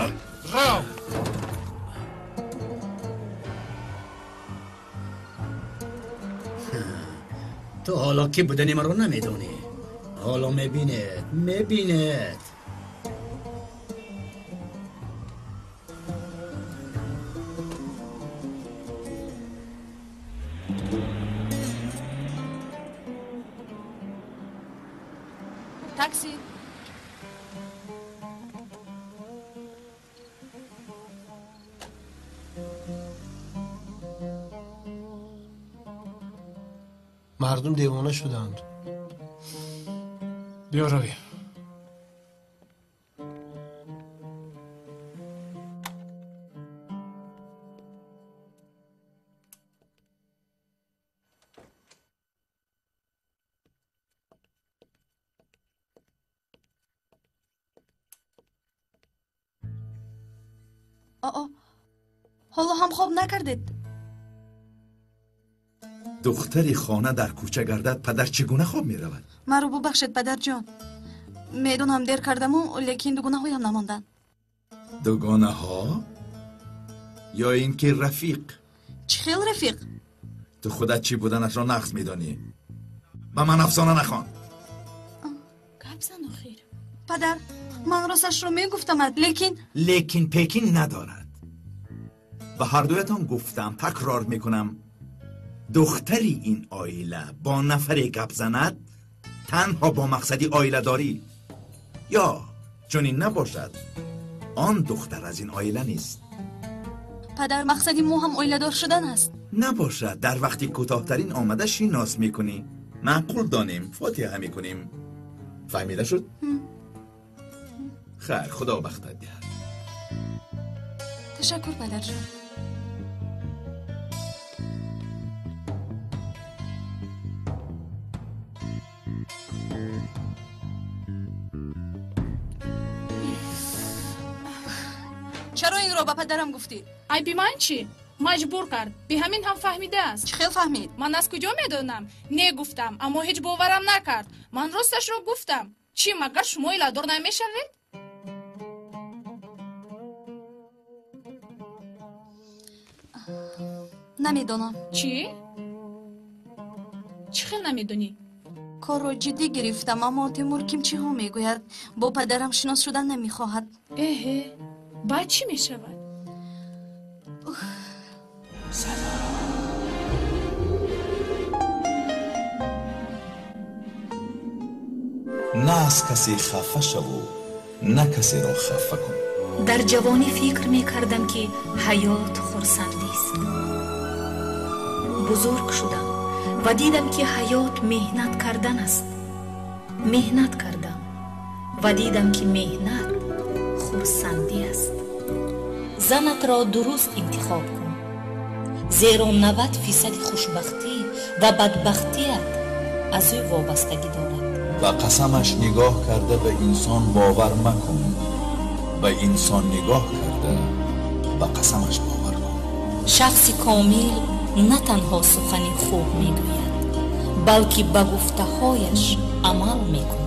Рав. Ту ҳоло ки будани маро намедонӣ. Ҳоло мебинед, мебинед. Такси. Мардум девона шуданд. Биё равем. Оо, ҳоло ҳам хоб накардед? Духтари хона дар кӯча гардад, падар чӣ гуна хоб меравад? Маро бубахшед, падарҷон. Медонам дер кардаму, лекин дугонаҳоям намонданд. Дугонаҳо? Ё ин ки рафиқ? Чӣ хел рафиқ? Ту худат чӣ буданашро нағз медонӣ. Ба ман афсона нахон. Гап зан охир. Падар, ман росташро мегуфтамад, лекин лекин пекин надорад. Ба ҳардуятон гуфтам, такрор мекунам. Духтари ин оила бо нафаре гап занад танҳо бо мақсади оиладорӣ. Ё чунин набошад, он духтар аз ин оила нест. Падар, мақсади мо ҳам оиладор шудан аст. Набошад, дар вақти кӯтоҳтарин омада шинос мекунӣ. Маъқул донем, фотиҳа мекунем. Фаҳмида шуд? Хайр, худо бахтат диҳад. Ташаккур, падарҷон. Чаро инро ба падарам гуфтӣ? Айби ман чӣ? Маҷбур кард. Би ҳамин ҳам фаҳмидааст. Чӣ хел фаҳмид? Ман аз куҷо медонам? Не гуфтам, аммо ҳеҷ боварам накард. Ман росташро гуфтам. Чӣ, магар шумо оиладор намешавед? Намедонам. Чӣ? Чӣ хел намедонӣ? Корро ҷиддӣ гирифтам, аммо Тимур кимчиҳо мегӯяд. Бо падарам шинос шудан намехоҳад. Эҳе, баъд чӣ мешавад? На аз касе хафа шаву, на касеро хафа кун. Дар ҷавонӣ фикр мекардам, ки ҳаёт хурсандист. Бузург шудам ва дидам, ки ҳаёт меҳнат кардан аст. Меҳнат кардам ва дидам, ки меҳнат хурсандӣ аст. Занатро дуруст интихоб кун, зеро 90% хушбахтӣ ва бадбахтият аз ӯ вобастагӣ дорад. Ба қасамаш нигоҳ карда ба инсон бовар макун, ба инсон нигоҳ карда ба қасамаш бовар кун. Шахси комил на танҳо сухани хуб мегӯяд, балки ба гуфтаҳояш амал мекунад.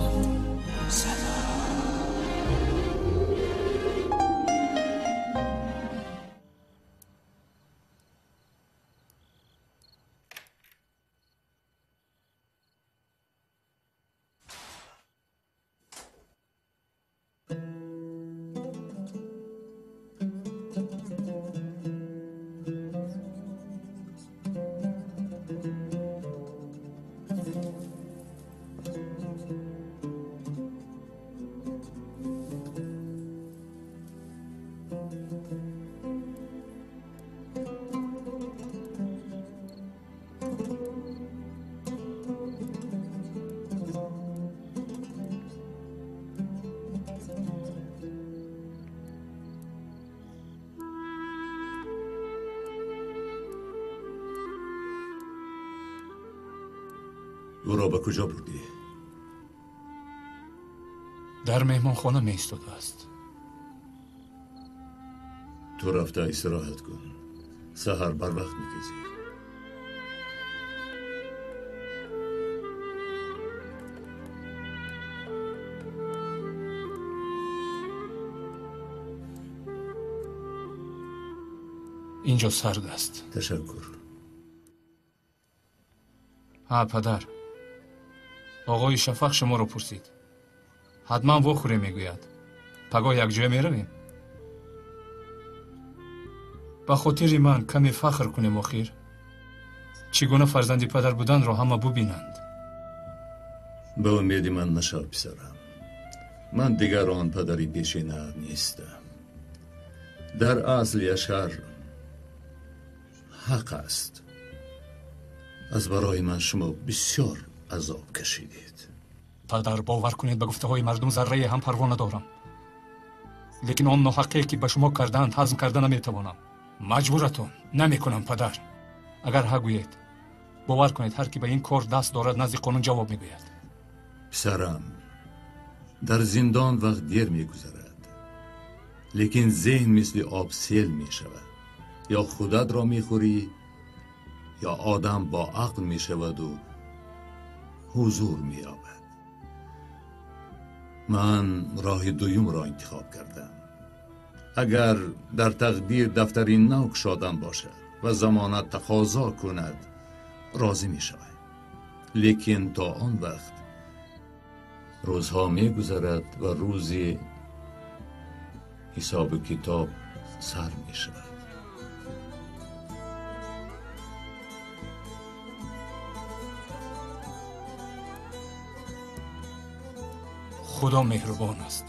Ӯро ба куҷо бурдӣ? Дар меҳмонхона меистодааст. Ту рафта истироҳат кун. Саҳар барвақт мехезӣ. Инҷо сард аст. Ташаккур. Ҳа, падар. Оғои Шафақ шуморо пурсид. Ҳатман вохӯре мегӯяд. Пагоҳ якҷоя меравем? Ба хотири ман каме фахр кунем охир. Чӣ гуна фарзанди падар буданро ҳама бубинанд. Ба умеди ман нашав, писарам. Ман дигар он падари пешина нестам. Дар асл Яшар ҳақ аст. Аз барои ман шумо бисёр азоб кашидед. Падар, бовар кунед, ба гуфтаҳои мардум заррае ҳам парво надорам. Лекин он ноҳаққе ки ба шумо кардаанд ҳазм карда наметавонам. Маҷбуратон намекунам, падар. Агар ҳа гӯед, бовар кунед, ҳар ки ба ин кор даст дорад назди қонун ҷавоб мегӯяд. Писарам, дар зиндон вақт дер мегузарад, лекин зеҳн мисли об сел мешавад. Ё худатро мехӯрӣ, ё одам бо ақл мешаваду ҳузур меёбад. Ман роҳи дуюмро интихоб кардам. Агар дар тақдир дафтари нав кушодан бошад ва замонат тақозо кунад, розӣ мешавам. Лекин то он вақт рӯзҳо мегузарад ва рӯзи ҳисобу китоб сар мешавад. Худо меҳрубон аст.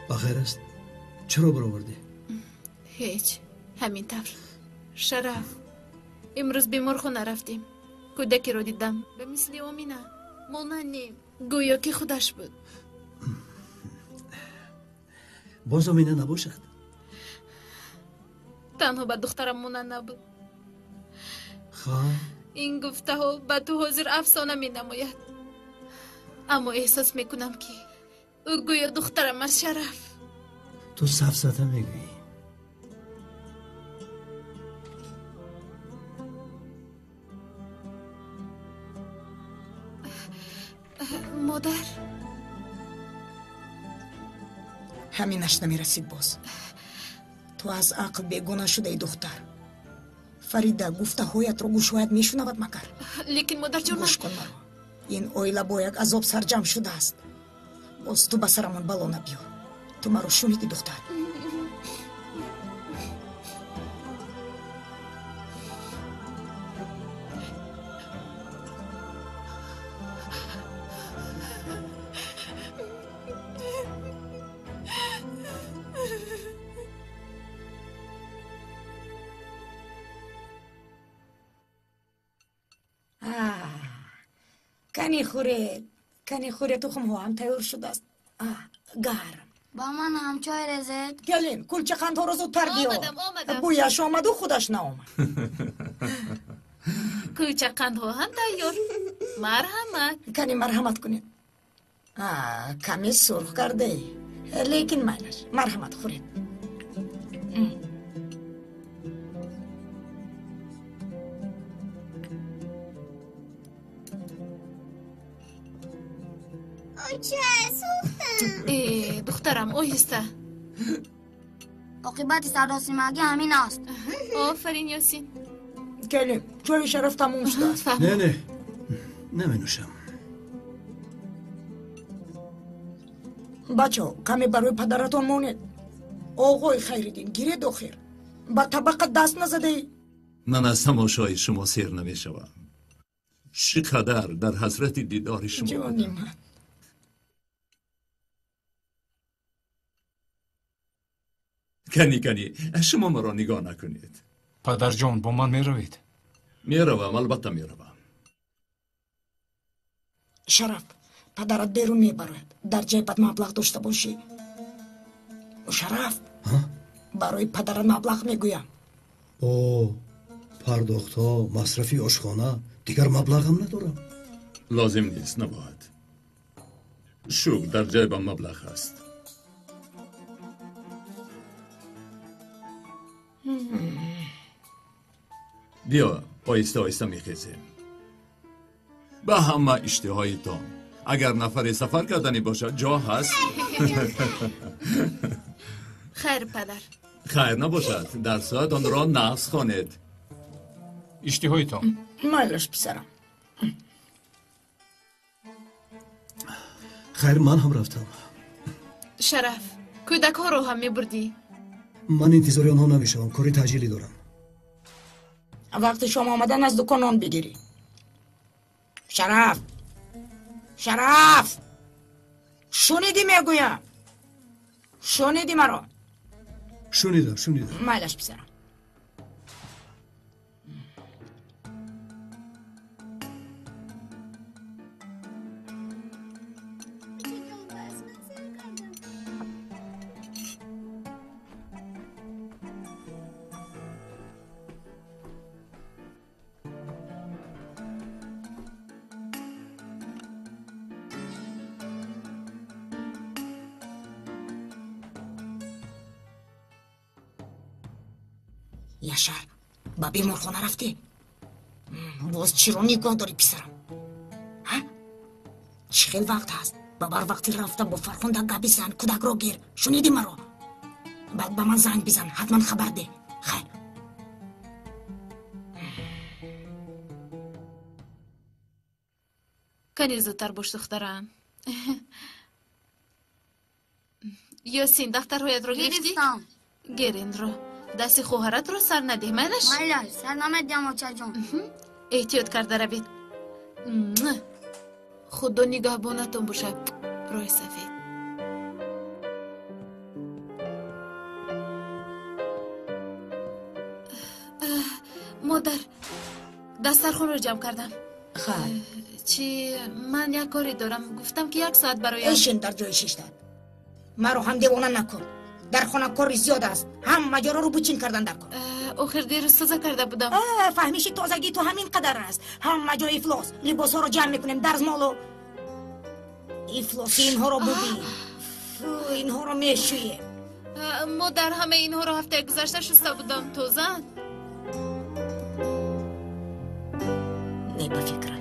Ба хайр аст? Чаро баровардӣ? Ҳеҷ, ҳамин тавр. Шараф, имрӯз беморхона рафтем. Кӯдакеро дидам ба мисли Омина. Монанди гӯё ки худаш буд. Боз Омина набошад? Танҳо ба духтарам монанд набуд. Хоб. Ин гуфтаҳо ба ту ҳозир афсона менамояд, аммо эҳсос мекунам ки ӯ гӯё духтарам аст, Шараф. Ту сафсата мегӯӣ. Модар, ҳаминаш намерасид боз. Ту аз ақл бегона шудаи, духтар. Фарида гуфтаҳоятро гӯшҳоят мешунавад магар? Лекин модарҷон, гӯш кун маро. Ин оила бо як азоб сарҷамъ шудааст. Боз ту ба сарамон бало набиёр. Ту маро шуниди, духтар? Кани хӯред, кани хӯред, тухмҳо ҳам тайёр шудааст. Гарм. Ба ман ҳам чой резед. Келин, кулчақандҳоро зудтар биёр. Омадам, омадам. Бӯяш омаду худаш наомад. Кулчақандҳо ҳам тайёр. Марҳамат. Кани марҳамат кунед. Каме сурх кардаи, лекин майлаш. Марҳамат, хӯред. Оча, сӯхтам. Э, духтарам, оҳиста. Оқибати саросимагӣ ҳамин аст. Офарин, Ёсин. Келин, чойи Шараф тамом шудааст. Не, не, наменӯшам. Бачаҳо, каме барои падаратон монед. Оғои Хайриддин, гиред охир. Ба табақа даст назадаӣ. Ман аз тамошои шумо сер намешавам. Чӣ қадар дар ҳасрати дидори шумо Ҷони ман. Кани, кани, шумо маро нигоҳ накунед. Падарҷон, бо ман меравед? Меравам, албатта меравам. Шараф, падарат берун мебарояд. Дар ҷайбат маблағ дошта бошӣ. Шараф, барои падарат маблағ мегӯям. О, пардохтҳо, масрафи ошхона, дигар маблағам надорам. Лозим нест, набояд. Шукр, дар ҷайбам маблағ ҳаст. Биё, оҳиста оҳиста мехезем. Ба ҳама иштиҳоитон. Агар нафаре сафар карданӣ бошад, ҷо ҳаст. Хайр, падар. Хайр набошад, дарсҳоятонро нағз хонед. Иштиҳоитон. Майлаш, писарам. Хайр, ман ҳам рафтам. Шараф, кӯдакҳоро ҳам мебурдӣ. Ман интизори онҳо намешавам, кори таъҷилӣ дорам. Вақти шом омадан аз дукон нон бигирӣ. Шараф, Шараф, шунидӣ мегӯям? Шунидӣ маро? Шунидам, шунидам. Майлаш, писарам. Яшар, ба беморхона рафтӣ? Боз чиро нигоҳ дорӣ, писарам? Чӣ хел вақт ҳаст? Ба барвақти рафта бо Фархунда гап бизан, кӯдакро гир. Шунидӣ маро? Баъд ба ман занг бизан, ҳатман хабар деҳ. Хайр. Кани зудтар бош, духтарам. Ёсин, дафтарҳоятро гирифтӣ? Гирифтам. Гир инро. Дасти хоҳаратро сар надеҳ, майлаш? Майлаш, сар намедиҳам, очаҷон. Эҳтиёт карда равед. Худо нигаҳбонатон бошад. Роҳи сафед. Модар, дастархонро ҷамъ кардам. Хайр. Чӣ, ман як коре дорам. Гуфтам ки як соат бароям. Эшин дар ҷои шиштат. Маро ҳам девона накун. Дар хона кори зиёд аст. Ҳама ҷоро рӯбучин кардан дар кор. Охир дирӯз тоза карда будам. Фаҳмиши тозагии ту ҳамин қадар аст. Ҳама ҷо ифлос. Либосҳоро ҷамъ мекунем, дарзмолу ифлоси инҳоро бубин. Инҳоро мешӯем. Модар, ҳамаи инҳоро ҳафтаи гузашта шуста будам. Тозаанд. Не, ба фикрам.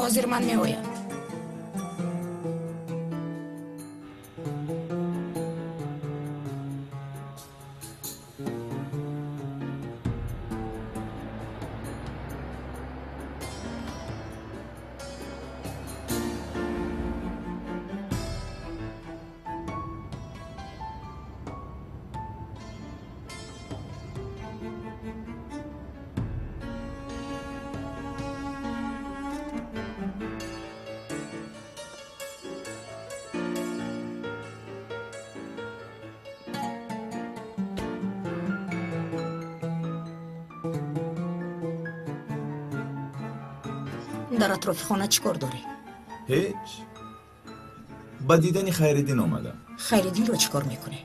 Ҳозир ман меоям. Дар атрофи хона чӣ кор дорӣ? Ҳеҷ. Ба дидани Хайриддин омадам. Хайриддинро чӣ кор мекунӣ?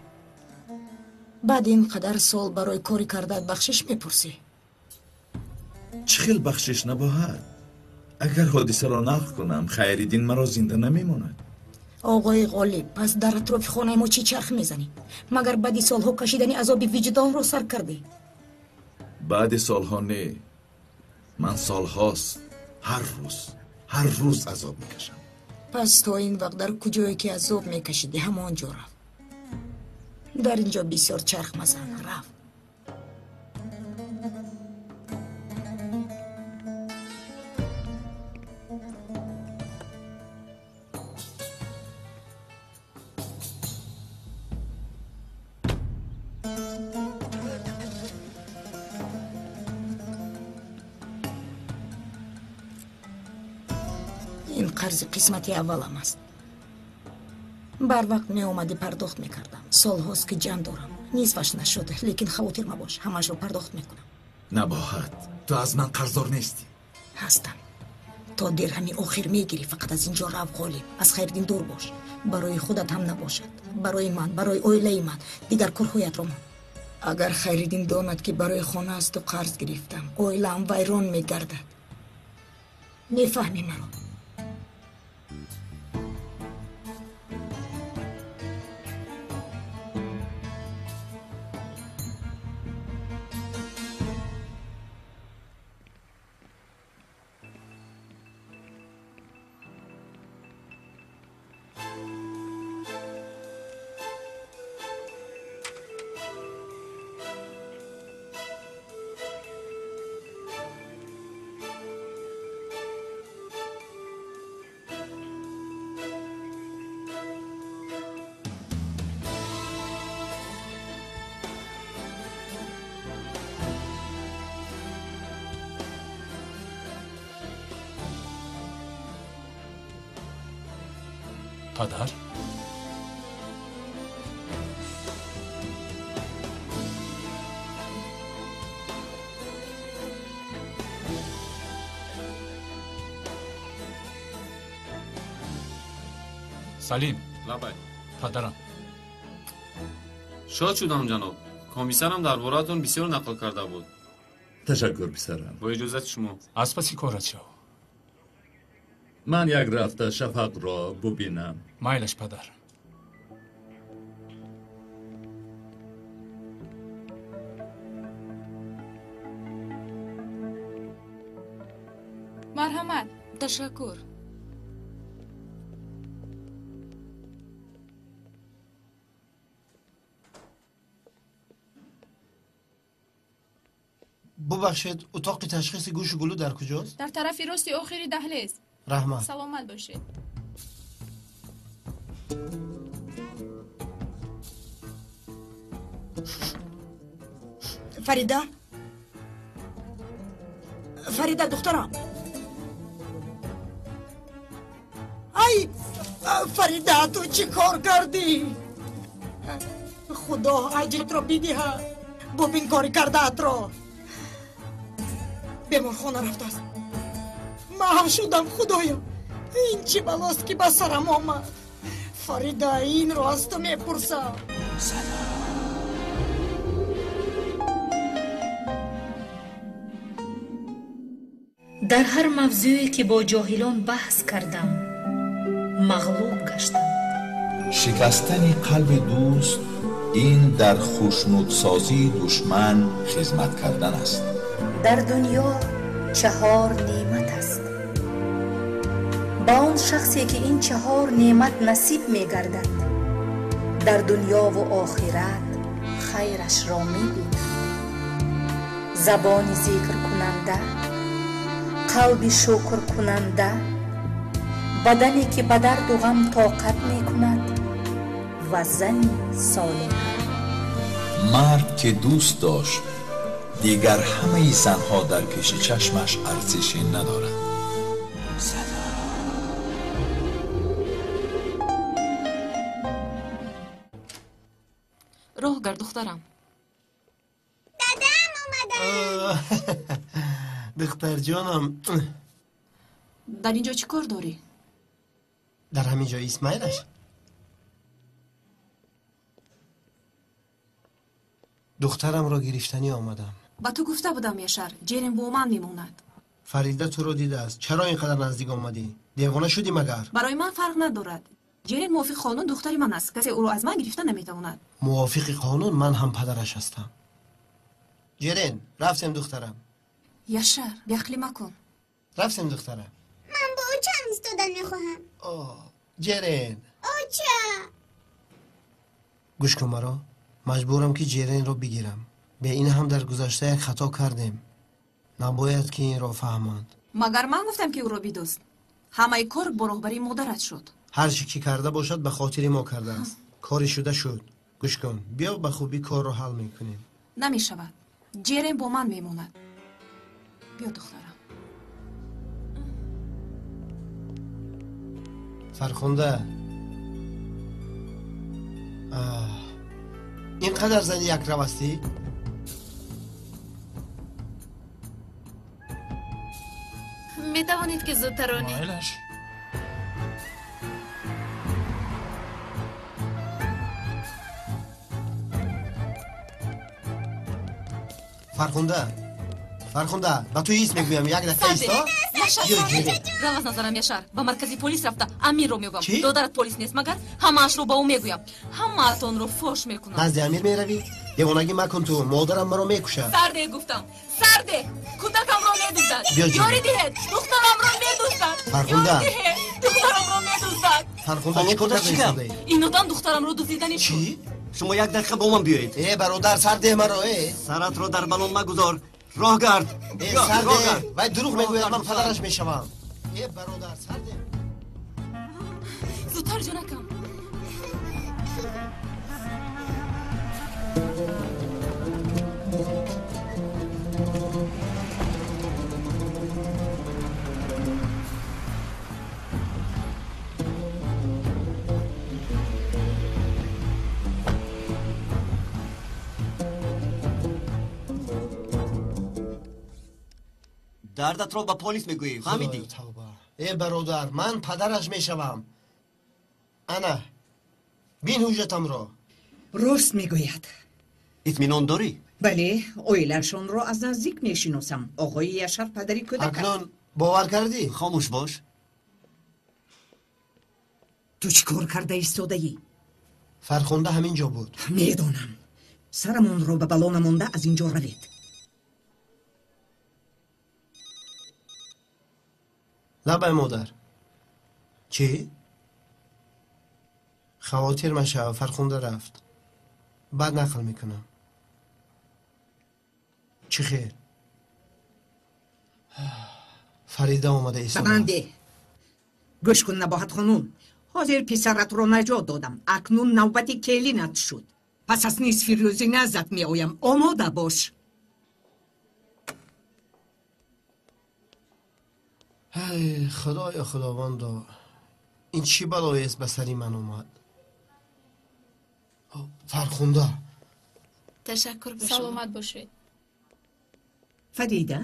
Баъд ин қадар сол барои кори кардаат бахшиш мепурсӣ? Чӣ хел бахшиш набоҳад? Агар ҳодисаро нақл кунам, Хайриддин маро зинда намемонад. Оғои Ғолиб, пас дар атрофи хонаи мо чӣ чарх мезанӣ? Магар баъди солҳо кашидани азоби виҷдонро сар кардӣ? Баъди солҳо не. Ман солҳост ҳар рӯз азоб мекашам. Пас то ин вақт дар куҷое ки азоб мекашидӣ, ҳамон ҷо рав. Дар ин ҷо бисёр чарх мазан, рав. Ин қарзи қисмати аввалам аст. Барвақт меомадӣ, пардохт мекардам. Солҳост ки ҷан дорам. Нисфаш нашуд, лекин хавотир мабош, ҳамашро пардохт мекунам. Набоҳат, ту аз ман қарздор нестӣ. Ҳастам. То дирҳами охир мегирӣ, фақат аз ин ҷо рав, Ғолиб. Аз Хайриддин дур бош. Барои худат ҳам набошад, барои ман, барои оилаи ман. Дигар корҳоятро мон. Агар Хайриддин донад, ки барои хона аз ту қарз гирифтам, оилаам вайрон мегардад. Мефаҳмӣ маро? Падар? Салим. Лабай. Падарам. Шод шудам, ҷаноб. Комиссарам дар бораатон бисёр нақл карда буд. Ташаккур, писарам. Бо иҷозати шумо. Аз паси корат шав. Ман як рафта Шафақро бубинам. Майлаш, падар. Марҳамат. Ташаккур. Бубахшед, утоқи ташхиси гӯшу гулӯ дар куҷост? Дар тарафи рости охири даҳлез. Раҳмат. Саломат бошед. Фарида? Фарида, духтарам. Ай, Фарида, ту чӣ кор кардӣ? Худо аҷртро бидиҳад. Бубин кори кардаатро. Беморхона рафтааст. Маҳв шудам, худоё. Ин чӣ балост, ки ба сарам омад? Фарида, инро аз ту мепурсам. Дар ҳар мавзӯе ки бо ҷоҳилон баҳс кардам, мағлуб гаштам. Шикастани қалби дӯст ин дар хушнудсозии душман хизмат кардан аст. Дар дунё чаҳор неъмат аст. Ба он шахсе ки ин чаҳор неъмат насиб мегардад, дар дунёву охират хайрашро мебинад. Забони зикркунанда, қалби шукркунанда, бадане ки ба дарду ғам тоқат мекунад ва зани солиҳа. Мард ки дӯст дошт, дигар ҳамаи занҳо дар пеши чашмаш арзише надорад. Роҳ гар, духтарам. Дадам омаданд. Духтарҷонам, Дар инҷо чӣ кор дорӣ? Дар ҳамин ҷо Исмаилаш. Духтарамро гирифтанӣ омадам. Ба ту гуфта будам, Яшар, Ҷерин бо ман мемонад. Фарида туро дидааст. Чаро ин қадар наздик омадӣ? Девона шудӣ магар? Барои ман фарқ надорад. Ҷерин мувофиқи қонун духтари ман аст. Касе ӯро аз ман гирифта наметавонад. Мувофиқи қонун ман ҳам падараш ҳастам. Ҷерин, рафтем духтарам. Яшар, беақлӣ макун. Рафтем духтарам. Ман бо очаам истодан мехоҳам. О, Ҷерин. Оча! Гӯш кун маро. Маҷбурам ки Ҷеринро бигирам. Бе ин ҳам дар гузашта як хато кардем. Набояд ки инро фаҳманд. Магар ман гуфтам ки ӯро бидӯст? Ҳамаи кор бо роҳбарии модарат шуд. Ҳар чӣ ки карда бошад ба хотири мо кардааст. Кори шуда шуд. Гӯш кун, биё ба хубӣ корро ҳал мекунем. Намешавад. Ҷерин бо ман мемонад. Биё, духтарам. Фархунда, ин қадар зани якрав ҳастӣ? Метавонед ки зудтар онед. Майлаш. Фархунда, Фархунда, ба ту ис мегӯям, як дақиқа исто. Рав аз назарам, Яшар. Ба маркази полис рафта Амирро мегӯям. Додарат полис нест, магар ҳамаашро ба ӯ мегӯям. Ҳамаатонро фош мекунам. Назди Амир меравӣ? Девонагӣ макун ту, модарам маро мекушад. Сарде гуфтам, сарде! Кӯдакамро медуздад. Ёрӣ диҳед, духтарамро медуздад. Фархунда, духтарамро медуздад. Фархунда, чӣ кор кардаӣ? Ин одам духтарамро дуздидани шуд. Чӣ? Шумо як дақиқа бо ман биёед. Э, бародар, сарде маро, э! Саратро дар балон магузор. Роҳ гард. Э, сарде! Вай дурӯғ мегӯяд, ман падараш мешавам. Э, бародар, сарде! Зудтар, ҷонакам. Дардатро ба полис мегӯӣ, фаҳмидӣ? Э, бародар, ман падараш мешавам. Ана, бин ҳуҷҷатамро. Рост мегӯяд. Итминон дорӣ? Бале, оилаашонро аз наздик мешиносам. Оғои Яшар падари кӯдак аст. Акнун бовар кардӣ? Хомӯш бош. Ту чӣ кор карда истодаӣ? Фархунда ҳамин ҷо буд. Медонам. Сарамонро ба бало намонда аз ин ҷо равед. Лабай модар. Чӣ? Хавотир машав, Фархунда рафт. Баъд нақл мекунам. Чӣ хел? Фарида омада истодааст. Ба ман деҳ. Гӯш кун, Набоҳат хонум. Ҳозир писаратро наҷот додам. Акнун навбати келинат шуд. Пас аз нисфи рӯзи наздат меоям. Омода бош. Ҳай, худоё, худовандо, ин чӣ балоест ба сари ман омад? Фархунда. Ташаккур ба шумо. Саломат бошед. Фарида?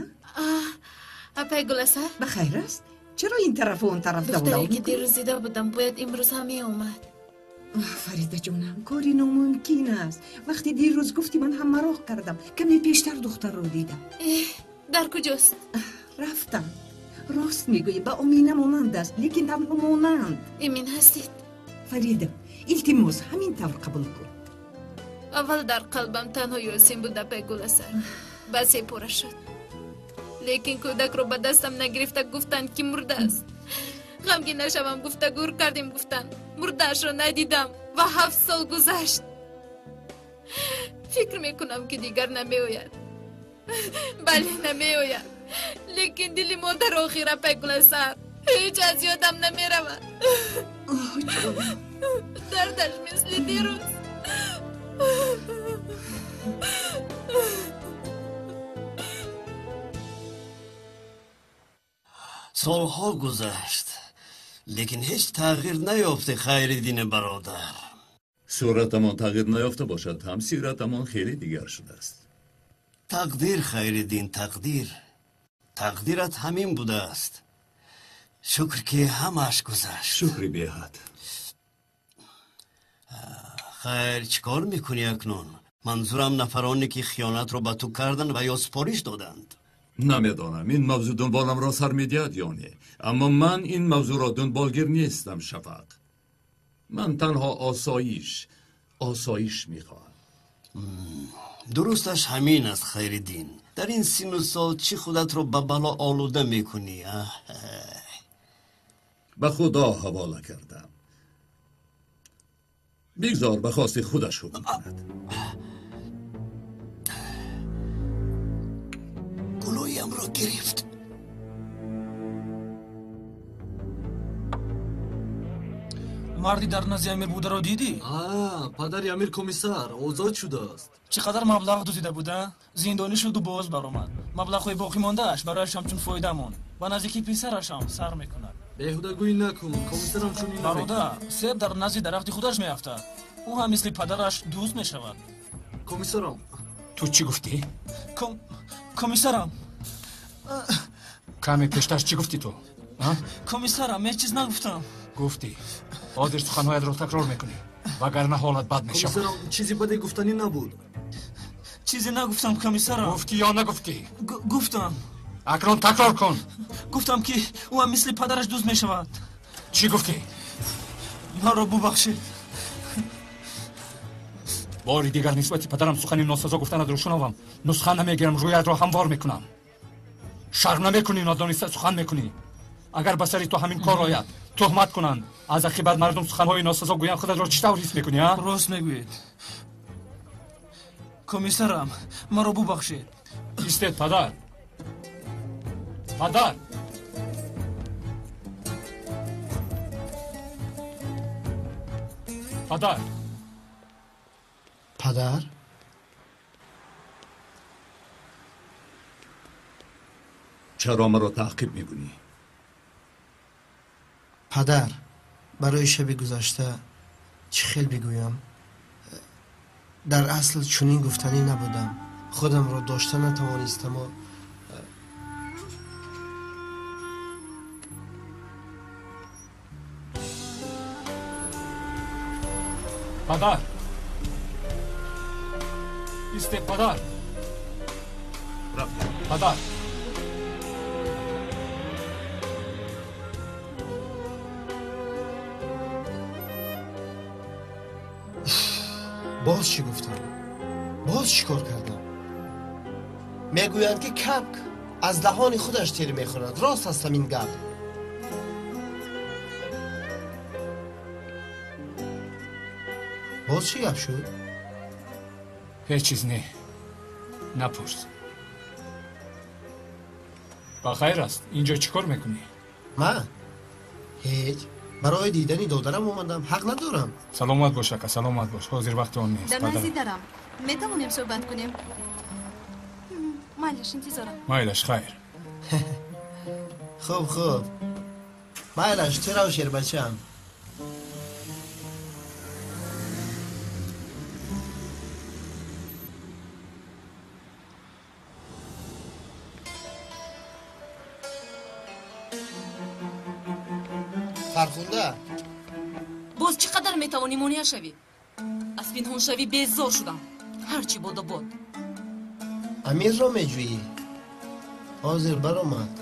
Апай Гуласар? Ба хайр аст? Чаро ин тарафу он тараф давлав Духтаре ки мекунӣ? дирӯз дида будам, бояд имрӯз ҳам меомад. Фарида ҷонам, кори номумкин аст. Вақте дирӯз гуфтӣ, ман ҳам мароқ кардам. Каме пештар духтарро дидам. Эҳ, дар куҷост? Рафтам. Рост мегӯӣ, ба Омина монанд аст, лекин танҳо монанд. Эмин ҳастед? Фарида, илтимос, ҳамин тавр қабул кун. Аввал дар қалбам танҳо Ёсин буд, апай Гуласар. Баъд сепора шуд. Лекин кӯдакро ба дастам нагирифта гуфтанд, ки мурдааст. Ғамгин нашавам гуфта гур кардем, гуфтанд. Мурдаашро надидам ва 7 сол гузашт. Фикр мекунам, ки дигар намеояд. Бале, намеояд. Лекин дили модар охир, апай Гуласар, ҳеҷ аз ёдам намеравад. Дардаш мисли дирӯз. Солҳо гузашт, лекин ҳеҷ тағйир наёфте, Хайриддини бародар. Суратамон тағйир наёфта бошад ҳам, сиратамон хеле дигар шудааст. Тақдир, Хайриддин, тақдир. Тақдират ҳамин будааст. Шукр ки ҳамааш гузашт. Шукри беҳад. Хайр, чӣ кор мекунӣ акнун? Манзурам нафароне ки хиёнатро ба ту карданд ва ё супориш доданд. Намедонам ин мавзӯъ дунболамро сар медиҳад ё не, аммо ман ин мавзӯъро дунболгир нестам, Шафақ. Ман танҳо осоиш мехоҳам. Дурусташ ҳамин аст, Хайриддин. Дар ин сину сол чӣ худатро ба бало олуда мекунӣ? Ба Худо ҳавола кардам. Бигзор ба хости худаш ҳукм кунад. Гулӯямро гирифт. Марди дар назди Амир бударо дидӣ? Падари Амир комиссар озод шудааст. Чӣ қадар маблағ дуздида буда? Зиндонӣ шуду боз баромад. Маблағҳои боқӣ мондааш барояш ҳамчун фоида монд. Ба наздики писарашам сар мекунад. Беҳудагӯӣ накун, комиссарам чунин. Бародар, себ дар назди дарахти худаш меафтад. Ӯ ҳам мисли падараш дӯст мешавад. Комиссарам. Ту чӣ гуфтӣ? Комиссарам. Каме пештар чӣ гуфтӣ ту? Комиссарам, ҳеҷ чиз нагуфтам. Гуфтӣ. Ҳозир суханҳоятро такрор мекунӣ, вагарна ҳолат бад мешавад. Комиссарам, чизи баде гуфтанӣ набуд. Чизе нагуфтам, комиссарам. Гуфтӣ ё нагуфтӣ? Гуфтам. Акнун такрор кун. Гуфтам ки ӯ ҳам мисли падараш дӯст мешавад. Чӣ гуфтӣ? Маро бубахшед. Бори дигар нисбати падарам сухани носазо гуфтанатро шунавам, нусха намегирам, рӯятро ҳамвор мекунам. Шарм намекунӣ, нодониста сухан мекунӣ. Агар ба сари ту ҳамин кор ояд, туҳмат кунанд, аз ақибат мардум суханҳои носазо гӯянд, худатро чӣ тавр ҳис мекунӣ, а? Рост мегӯед. Комиссарам, маро бубахшед. Истед, падар. Падар! Падар! Падар? Чаро маро таъқиб мекунӣ? Падар, барои шаби гузашта чӣ хел бигӯям? Дар асл чунин гуфтанӣ набудам. Худамро дошта натавонистаму Падар! Истед, падар! Падар! Боз чӣ гуфтам? Боз чӣ кор кардам? Мегӯянд ки капк аз даҳони худаш тир мехӯрад. Рост аст ҳамин гап. Боз чӣ гап шуд? Ҳеҷ чиз не. Напурс. Ба хайр аст, инҷо чӣ кор мекунӣ? Ман? Ҳеҷ. Барои дидани додарам омадам. Ҳақ надорам. Саломат бош, ака, саломат бош. Ҳозир вақти он нест. Дар назди дарам. Метавонем суҳбат кунем? Майлаш, интизорам. Майлаш, хайр. Хуб, хуб. Майлаш, ту рав, шербачаам. Фархунда, боз чӣ қадар метавонӣ монеа шавӣ? Аз пинҳоншавӣ безор шудам. Ҳарчи бодо бод. Амирро меҷӯӣ? Ҳозир баромад.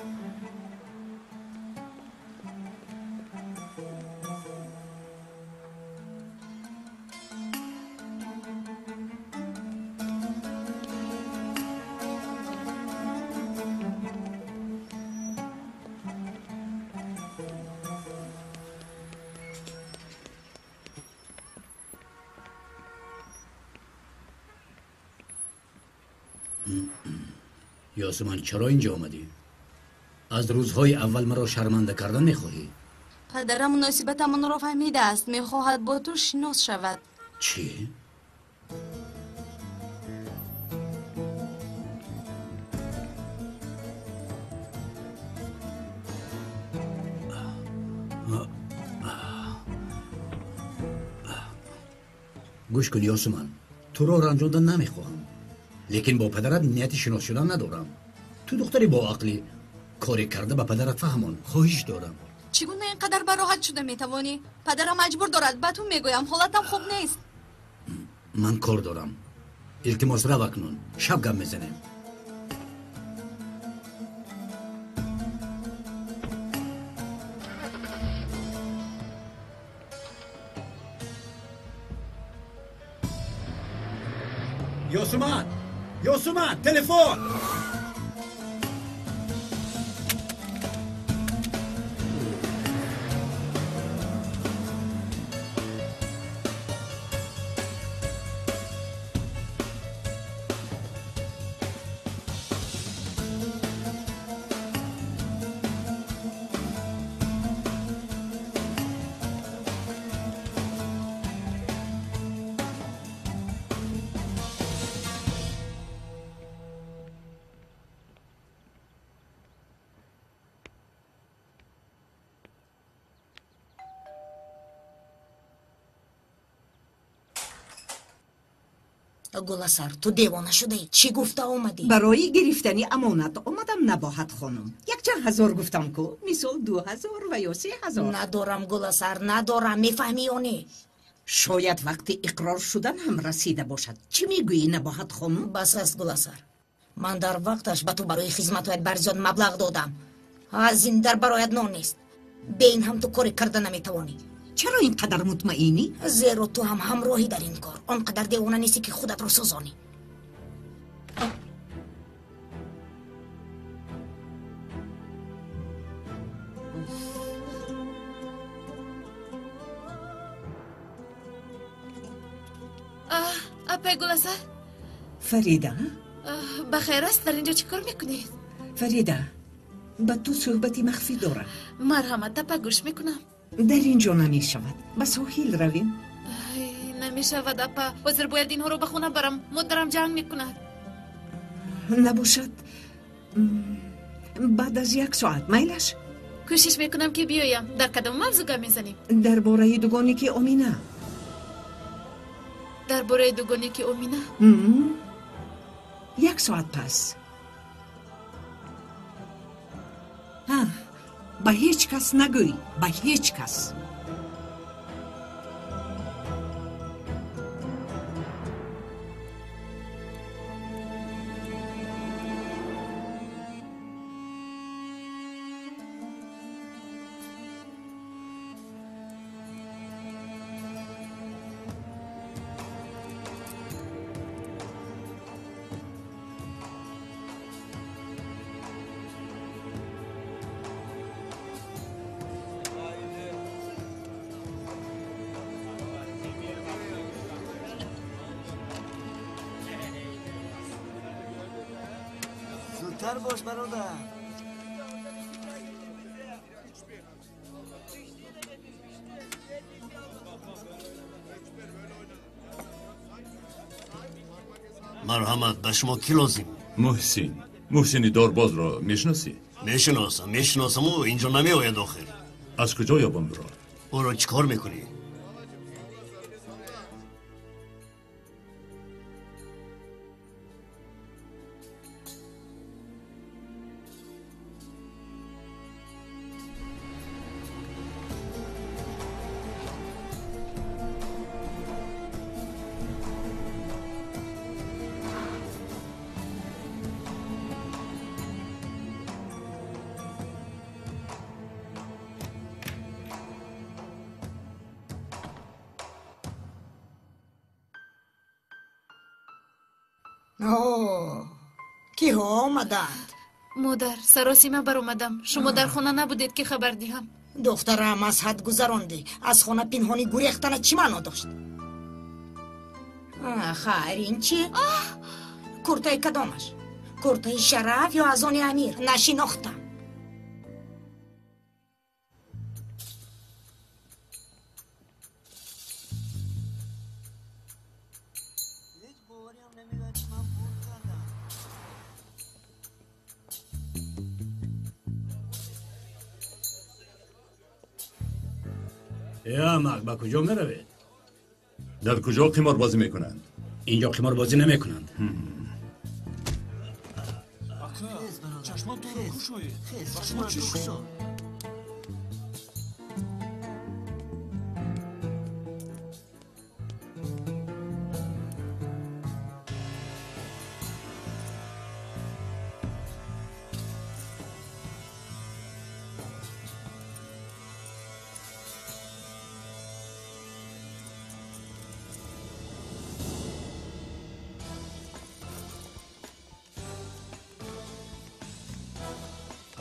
Ёсуман, чаро инҷо омадӣ? Аз рӯзҳои аввал маро шарманда кардан мехоҳӣ? Падарам муносибатамонро фаҳмидааст, мехоҳад бо ту шинос шавад. Чӣ? Гӯш кун, Ёсуман, туро ранҷондан намехоҳам, лекин бо падарат нияти шинос шудан надорам. Ту духтари боақлӣ, коре карда ба падарат фаҳмон. Хоҳиш дорам. Чӣ гуна ин қадар бароҳат шуда метавонӣ? Падарам маҷбур дорад, ба ту мегӯям, ҳолатам хуб нест. Ман кор дорам. Илтимос, рав акнун. Шаб гап мезанем. Ёсуман! Ёсуман, телефон! Гуласар, ту девона шудаӣ? Чӣ гуфта омадӣ? Барои гирифтани амонат омадам, Набоҳат хонум. Якчанд ҳазор гуфтам ку, мисол 2000 ва ё 3000. Надорам, Гуласар, надорам, мефаҳмӣ ё не? Шояд вақти иқрор шудан ҳам расида бошад. Чӣ мегӯӣ, Набоҳат хонум? Бас аст, Гуласар. Ман дар вақташ ба ту барои хизматҳоят барзиёд маблағ додам. Аз ин дар бароят нон нест. Бе ин ҳам ту коре карда наметавонӣ. Чаро ин қадар мутмаинӣ? Зеро ту ҳам ҳамроҳӣ дар ин кор. Он қадар девона нестӣ, ки худатро сӯзонӣ. Апай Гуласар? Фарида? Ба хайр аст, дар инҷо чӣ кор мекунед? Фарида, ба ту суҳбати махфӣ дорам. Марҳамат, апа, гӯш мекунам. Дар ин ҷо намешавад. Ба соҳил равем. Намешавад, апа. Ҳозир бояд инҳоро ба хона барам. Модарам ҷанг мекунад. Набошад, баъд аз як соат майлаш? Кӯшиш мекунам, ки биёям. Дар кадом мавзӯъ гап мезанем? Дар бораи дугоники Омина. Дар бораи дугоники Омина? Як соат пас. Ба ҳеҷ кас нагӯй, ба ҳеҷ кас. زودتر باش برادر. марҳамат, ба шумо кӣ лозим? Муҳсин. Муҳсини дорбозро мешиносӣ? Мешиносам, мешиносам. Ӯ инҷо намеояд охир. Аз куҷо ёбам ӯро? Ӯро чӣ кор мекунӣ? Киҳо омаданд? Модар, саросима баромадам. Шумо дар хона набудед, ки хабар диҳам. Духтарам, аз ҳад гузарондӣ. Аз хона пинҳонӣ гурехтана чӣ маъно дошт? Хайр, ин чӣ? Куртаи кадомаш? Куртаи Шараф ё аз они Амир? Нашинохтам. Аҳмақ, ба куҷо меравед? Дар куҷо қиморбозӣ мекунанд? Инҷо қиморбозӣ намекунанд. Чашмон туро кушоед. Ба шумо чӣ шуд?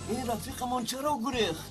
Ин рафиқамон чаро гурехт?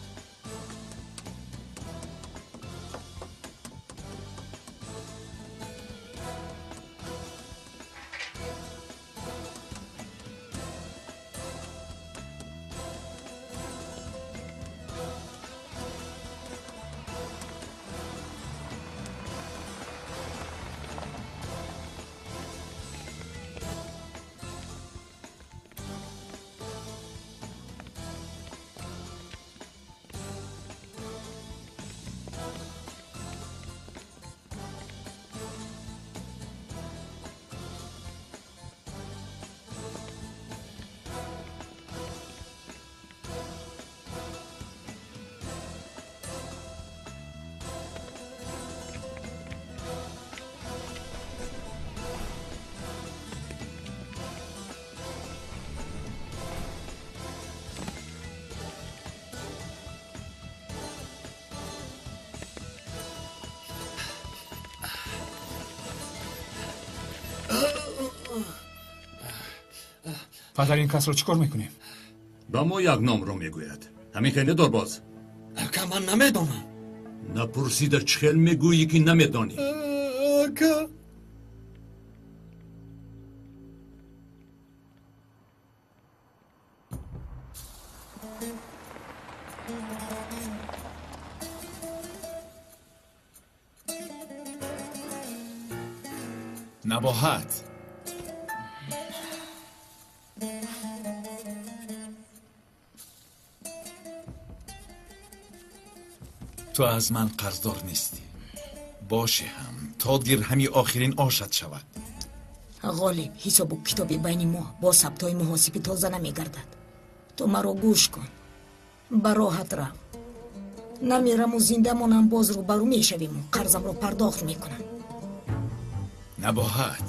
Падар, ин касро чӣ кор мекунем? Ба мо як номро мегӯяд. Ҳамин хеле дорбоз. Ака, ман намедонам. Напурсида чӣ хел мегӯӣ, ки намедонӣ? Ака. Набоҳат. Ту аз ман қарздор нестӣ. Боше ҳам то дирҳами охирин ошад шавад. Ғолиб, ҳисобу китоби байни мо бо сабтҳои муҳосибӣ тоза намегардад. Ту маро гӯш кун. Ба роҳат рав. Намераму зинда монам, боз рӯбарӯ мешавиму қарзамро пардохт мекунам. Набоҳат.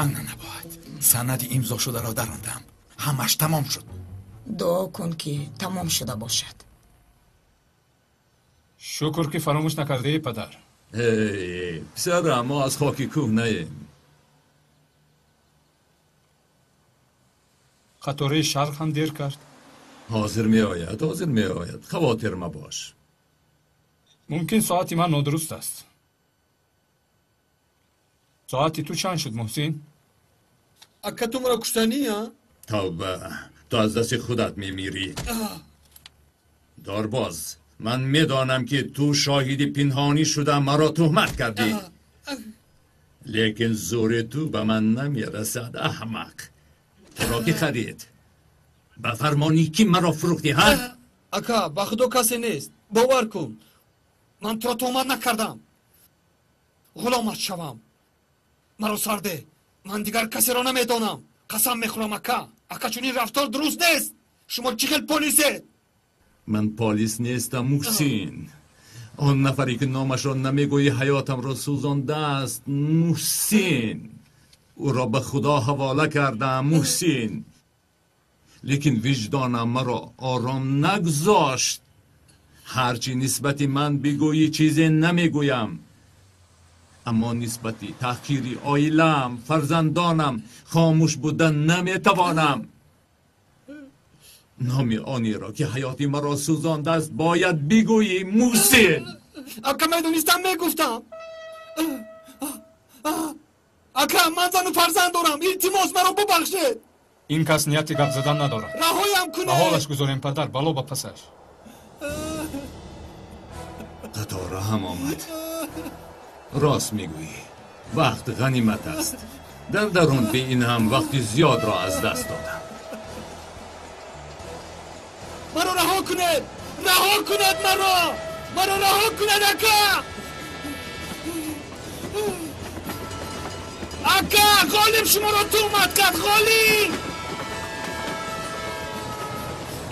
Ана набоҳат. Санади имзошударо дарондам. Ҳамаш тамом шуд. Дуо кун, ки тамом шуда бошад. Шукр, ки фаромӯш накардаи, падар. Эй, писарам, мо аз хоки кӯҳ наем. Қатораи шарқ ҳам дер кард. Ҳозир меояд, ҳозир меояд. Хавотир мабош. Мумкин соати ман нодуруст аст. Соати ту чанд шуд, Муҳсин? Ака, ту маро куштанӣ, а? Тавба, ту аз дасти худат мемирӣ. Дорбоз, ман медонам, ки ту шоҳиди пинҳонӣ шуда маро туҳмат кардӣ. Лекин зӯри ту ба ман намерасад, аҳмақ. Туро ки харид? Ба фармони кӣ маро фурӯхтӣ, ҳа? Ака, ба худо касе нест. Бовар кун. Ман туро туҳмат накардам. Ғуломат шавам. Маро сарде. Ман дигар касеро намедонам. Қасам мехӯрам, ака. Ака, чунин рафтор дуруст нест. Шумо чӣ хел полисед? Ман полис нестам, Муҳсин. Он нафаре, ки номашро намегӯӣ, ҳаётамро сӯзондааст, Муҳсин. Ӯро ба худо ҳавола кардам, Муҳсин. Лекин виҷдонам маро ором нагузошт. Ҳарчи нисбати ман бигӯӣ, чизе намегӯям. Аммо нисбати таҳқири оилаам, фарзандонам хомӯш будан наметавонам. Номи онеро, ки ҳаёти маро сӯзондааст, бояд бигӯӣ, Муҳсин. Ака, медонистам, мегуфтам. Ака, ман зану фарзанд дорам. Илтимос, маро бубахшед. Ин кас нияти гап задан надорад. Раҳоям кунед. Ба ҳолаш гузорем, падар, бало ба пасаш. Қатора ҳам омад. Рост мегӯӣ, вақт ғанимат аст. Дар дарун бе ин ҳам вақти зиёдро аз даст додам. Маро раҳо кунед! Раҳо кунед маро! Маро раҳо кунед, ака! Ака, Ғолиб шуморо туҳмат кард, Ғолиб!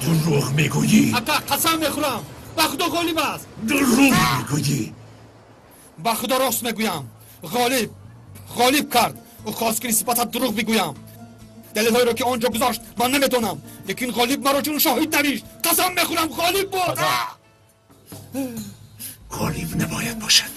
Дурӯғ мегӯӣ! Ака, қасам мехӯрам, ба худо Ғолиб аст. Дурӯғ мегӯӣ! Ба худо рост мегӯям. Ғолиб, Ғолиб кард. Ӯ хост, ки нисбатат дурӯғ бигӯям. Далелҳоеро, ки он ҷо гузошт, ман намедонам. Лекин Ғолиб маро чун шоҳид навишт. Қасам мехӯрам, Ғолиб буд. Ғолиб набояд бошад.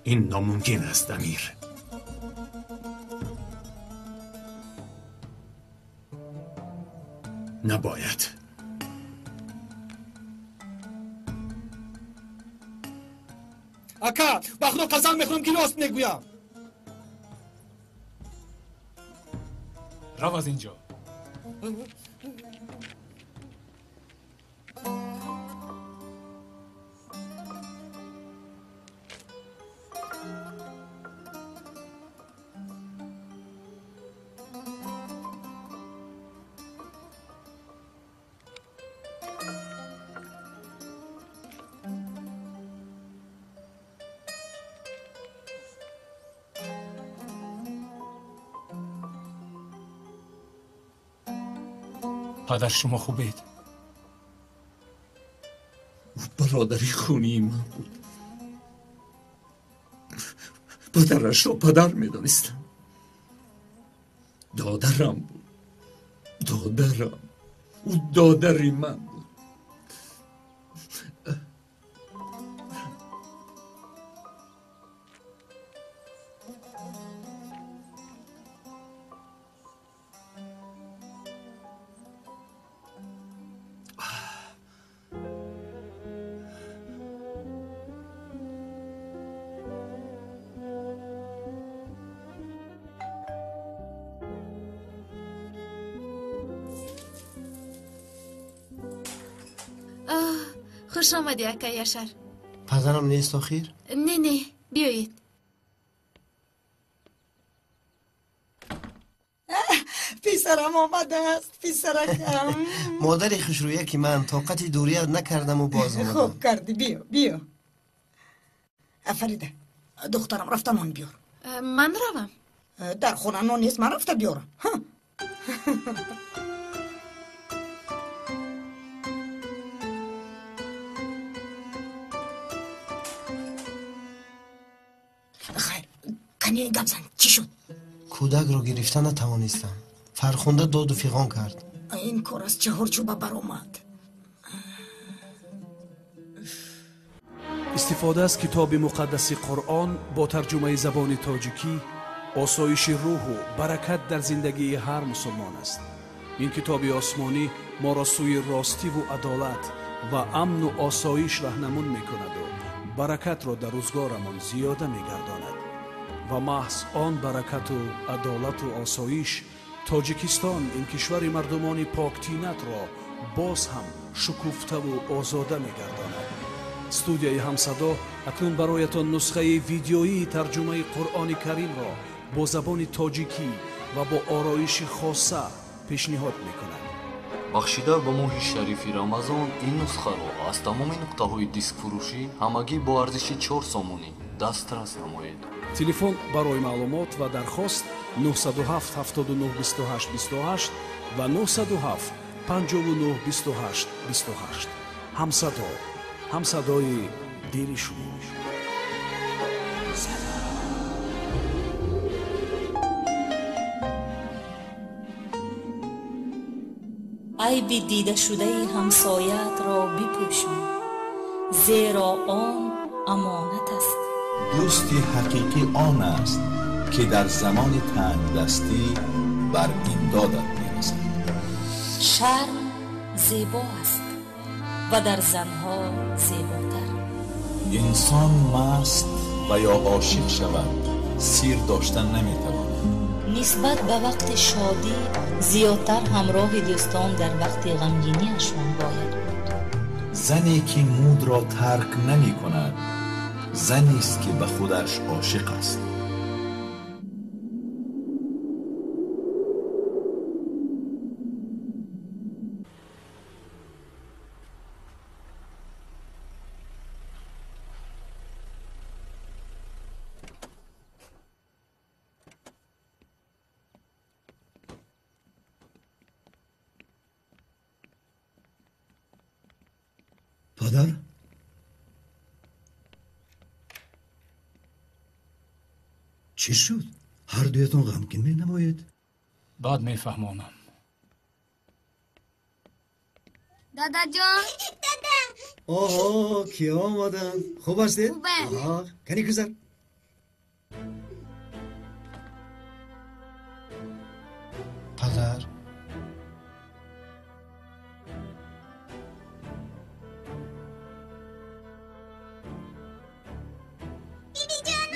این ناممکن است امیر. نباید. اکا با خدا قسم میخورم که راست میگویم. رو از اینجا. پدر شما خوبید؟ او برادری خونی من بود. پدرش را پدر میدانستم. دادرم بود. دادرم. او دادری من بود. خوش آمدی اکا یشر. پدرم نیست آخیر؟ نه نه، بیایید. پسرم آمده است، پسرکم. مادر خوشرویه که من طاقت دوریت نکردم و باز آمدم. خوب کردی، بیا بیا. فریده دخترم رفته نان بیار. من روم. در خونه نان نیست، من رفته بیارم. گپ زن، چی شد؟ کودک رو گرفته نتوانستم. فرخنده داد و فیغان کرد. این کار از چهارچوبه برآمد. استفاده از کتاب مقدس قرآن با ترجمه زبان تاجیکی آسایش روح و برکت در زندگی هر مسلمان است. این کتاب آسمانی ما را سوی راستی و عدالت و امن و آسایش رهنمون میکند و برکت را در روزگارمان زیاده میگرداند. و محض آن برکت و عدالت و آسایش تاجیکستان، این کشور مردمان پاکتینت را باز هم شکوفته و آزاده میگرداند. استودیوی همصدا اکنون برایتان نسخه ویدیویی ترجمه قرآن کریم را با زبان تاجیکی و با آرایش خاصه پیشنهاد میکند. бахшида ба моҳи шарифи Рамазон ин нусхаро аз тамоми нуқтаҳои дискфурӯшӣ ҳамагӣ бо арзиши 4 сомонӣ дастрас намоед. Телефон барои маълумот ва дархост 907 79 28 28 ва 907 59 28 28. Ҳамсадо, ҳамсадои дили шумо. Айби дидашудаи ҳамсояатро бипӯшон, зеро он амонат аст. Дӯсти ҳақиқӣ он аст, ки дар замони тангдастӣ бар имдодат мерасад. Шарм зебо аст ва дар занҳо зеботар. Инсон маст ва ё ошиқ шавад, сир доштан наметавонад. Нисбат ба вақти шодӣ зиёдтар ҳамроҳи дӯстон дар вақти ғамгиниашон бояд буд. Зане ки мудро тарк намекунад, занест ки ба худаш ошиқ аст. Падар? Чӣ шуд? Ҳар дуятон ғамгин менамоед? Баъд мефаҳмонам. Дадаҷон. Дада. Оҳо, ки омаданд? Хуб ҳастед? Хубам. Оҳо, кани гузар. Падар, Бибиҷон,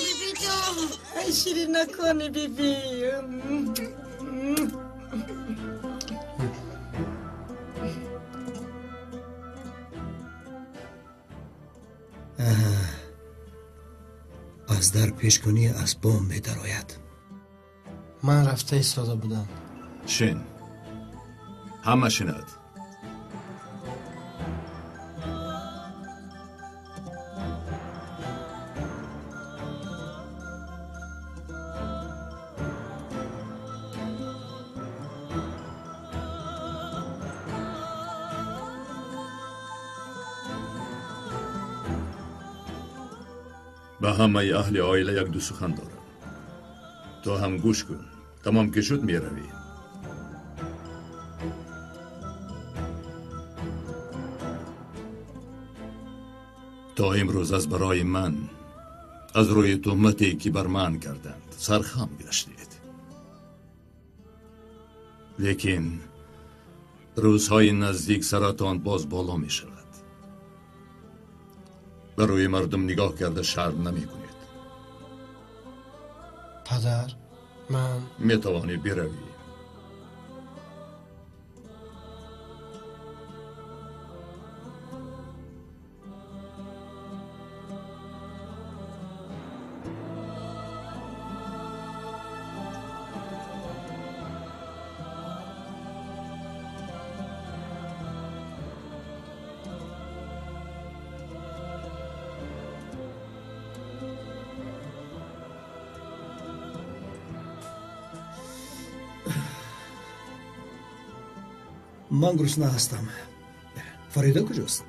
бибиҷон. Ай ширинакони биби. Аз дар пешкунӣ аз бом медарояд. Ман рафта истода будам. Шин, ҳама шинад. Ба ҳамаи аҳли оила як-ду сухан дорам. Ту ҳам гӯш кун. Тамом ки шуд, меравӣ. То имрӯз аз барои ман, аз рӯи туҳмате ки бар ман карданд, сархам гаштед. Лекин рӯзҳои наздик саратон боз боло мешавад. Ба рӯи мардум нигоҳ карда шарм намекунед. Падар, ман Метавонӣ биравӣ. Ман гурусна ҳастам. Фарида куҷост?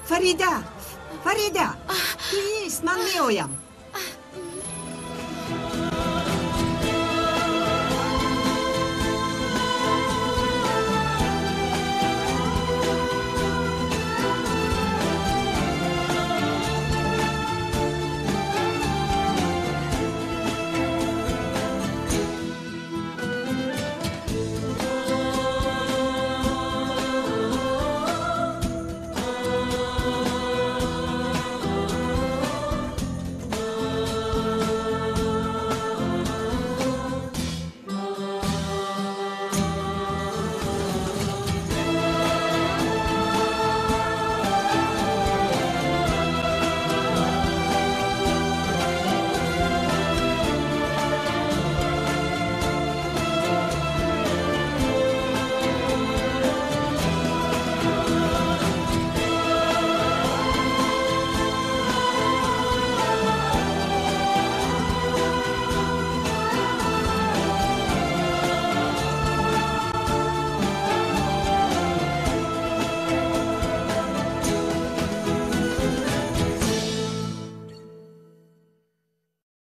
Фарида, Фарида, ту нест, ман меоям.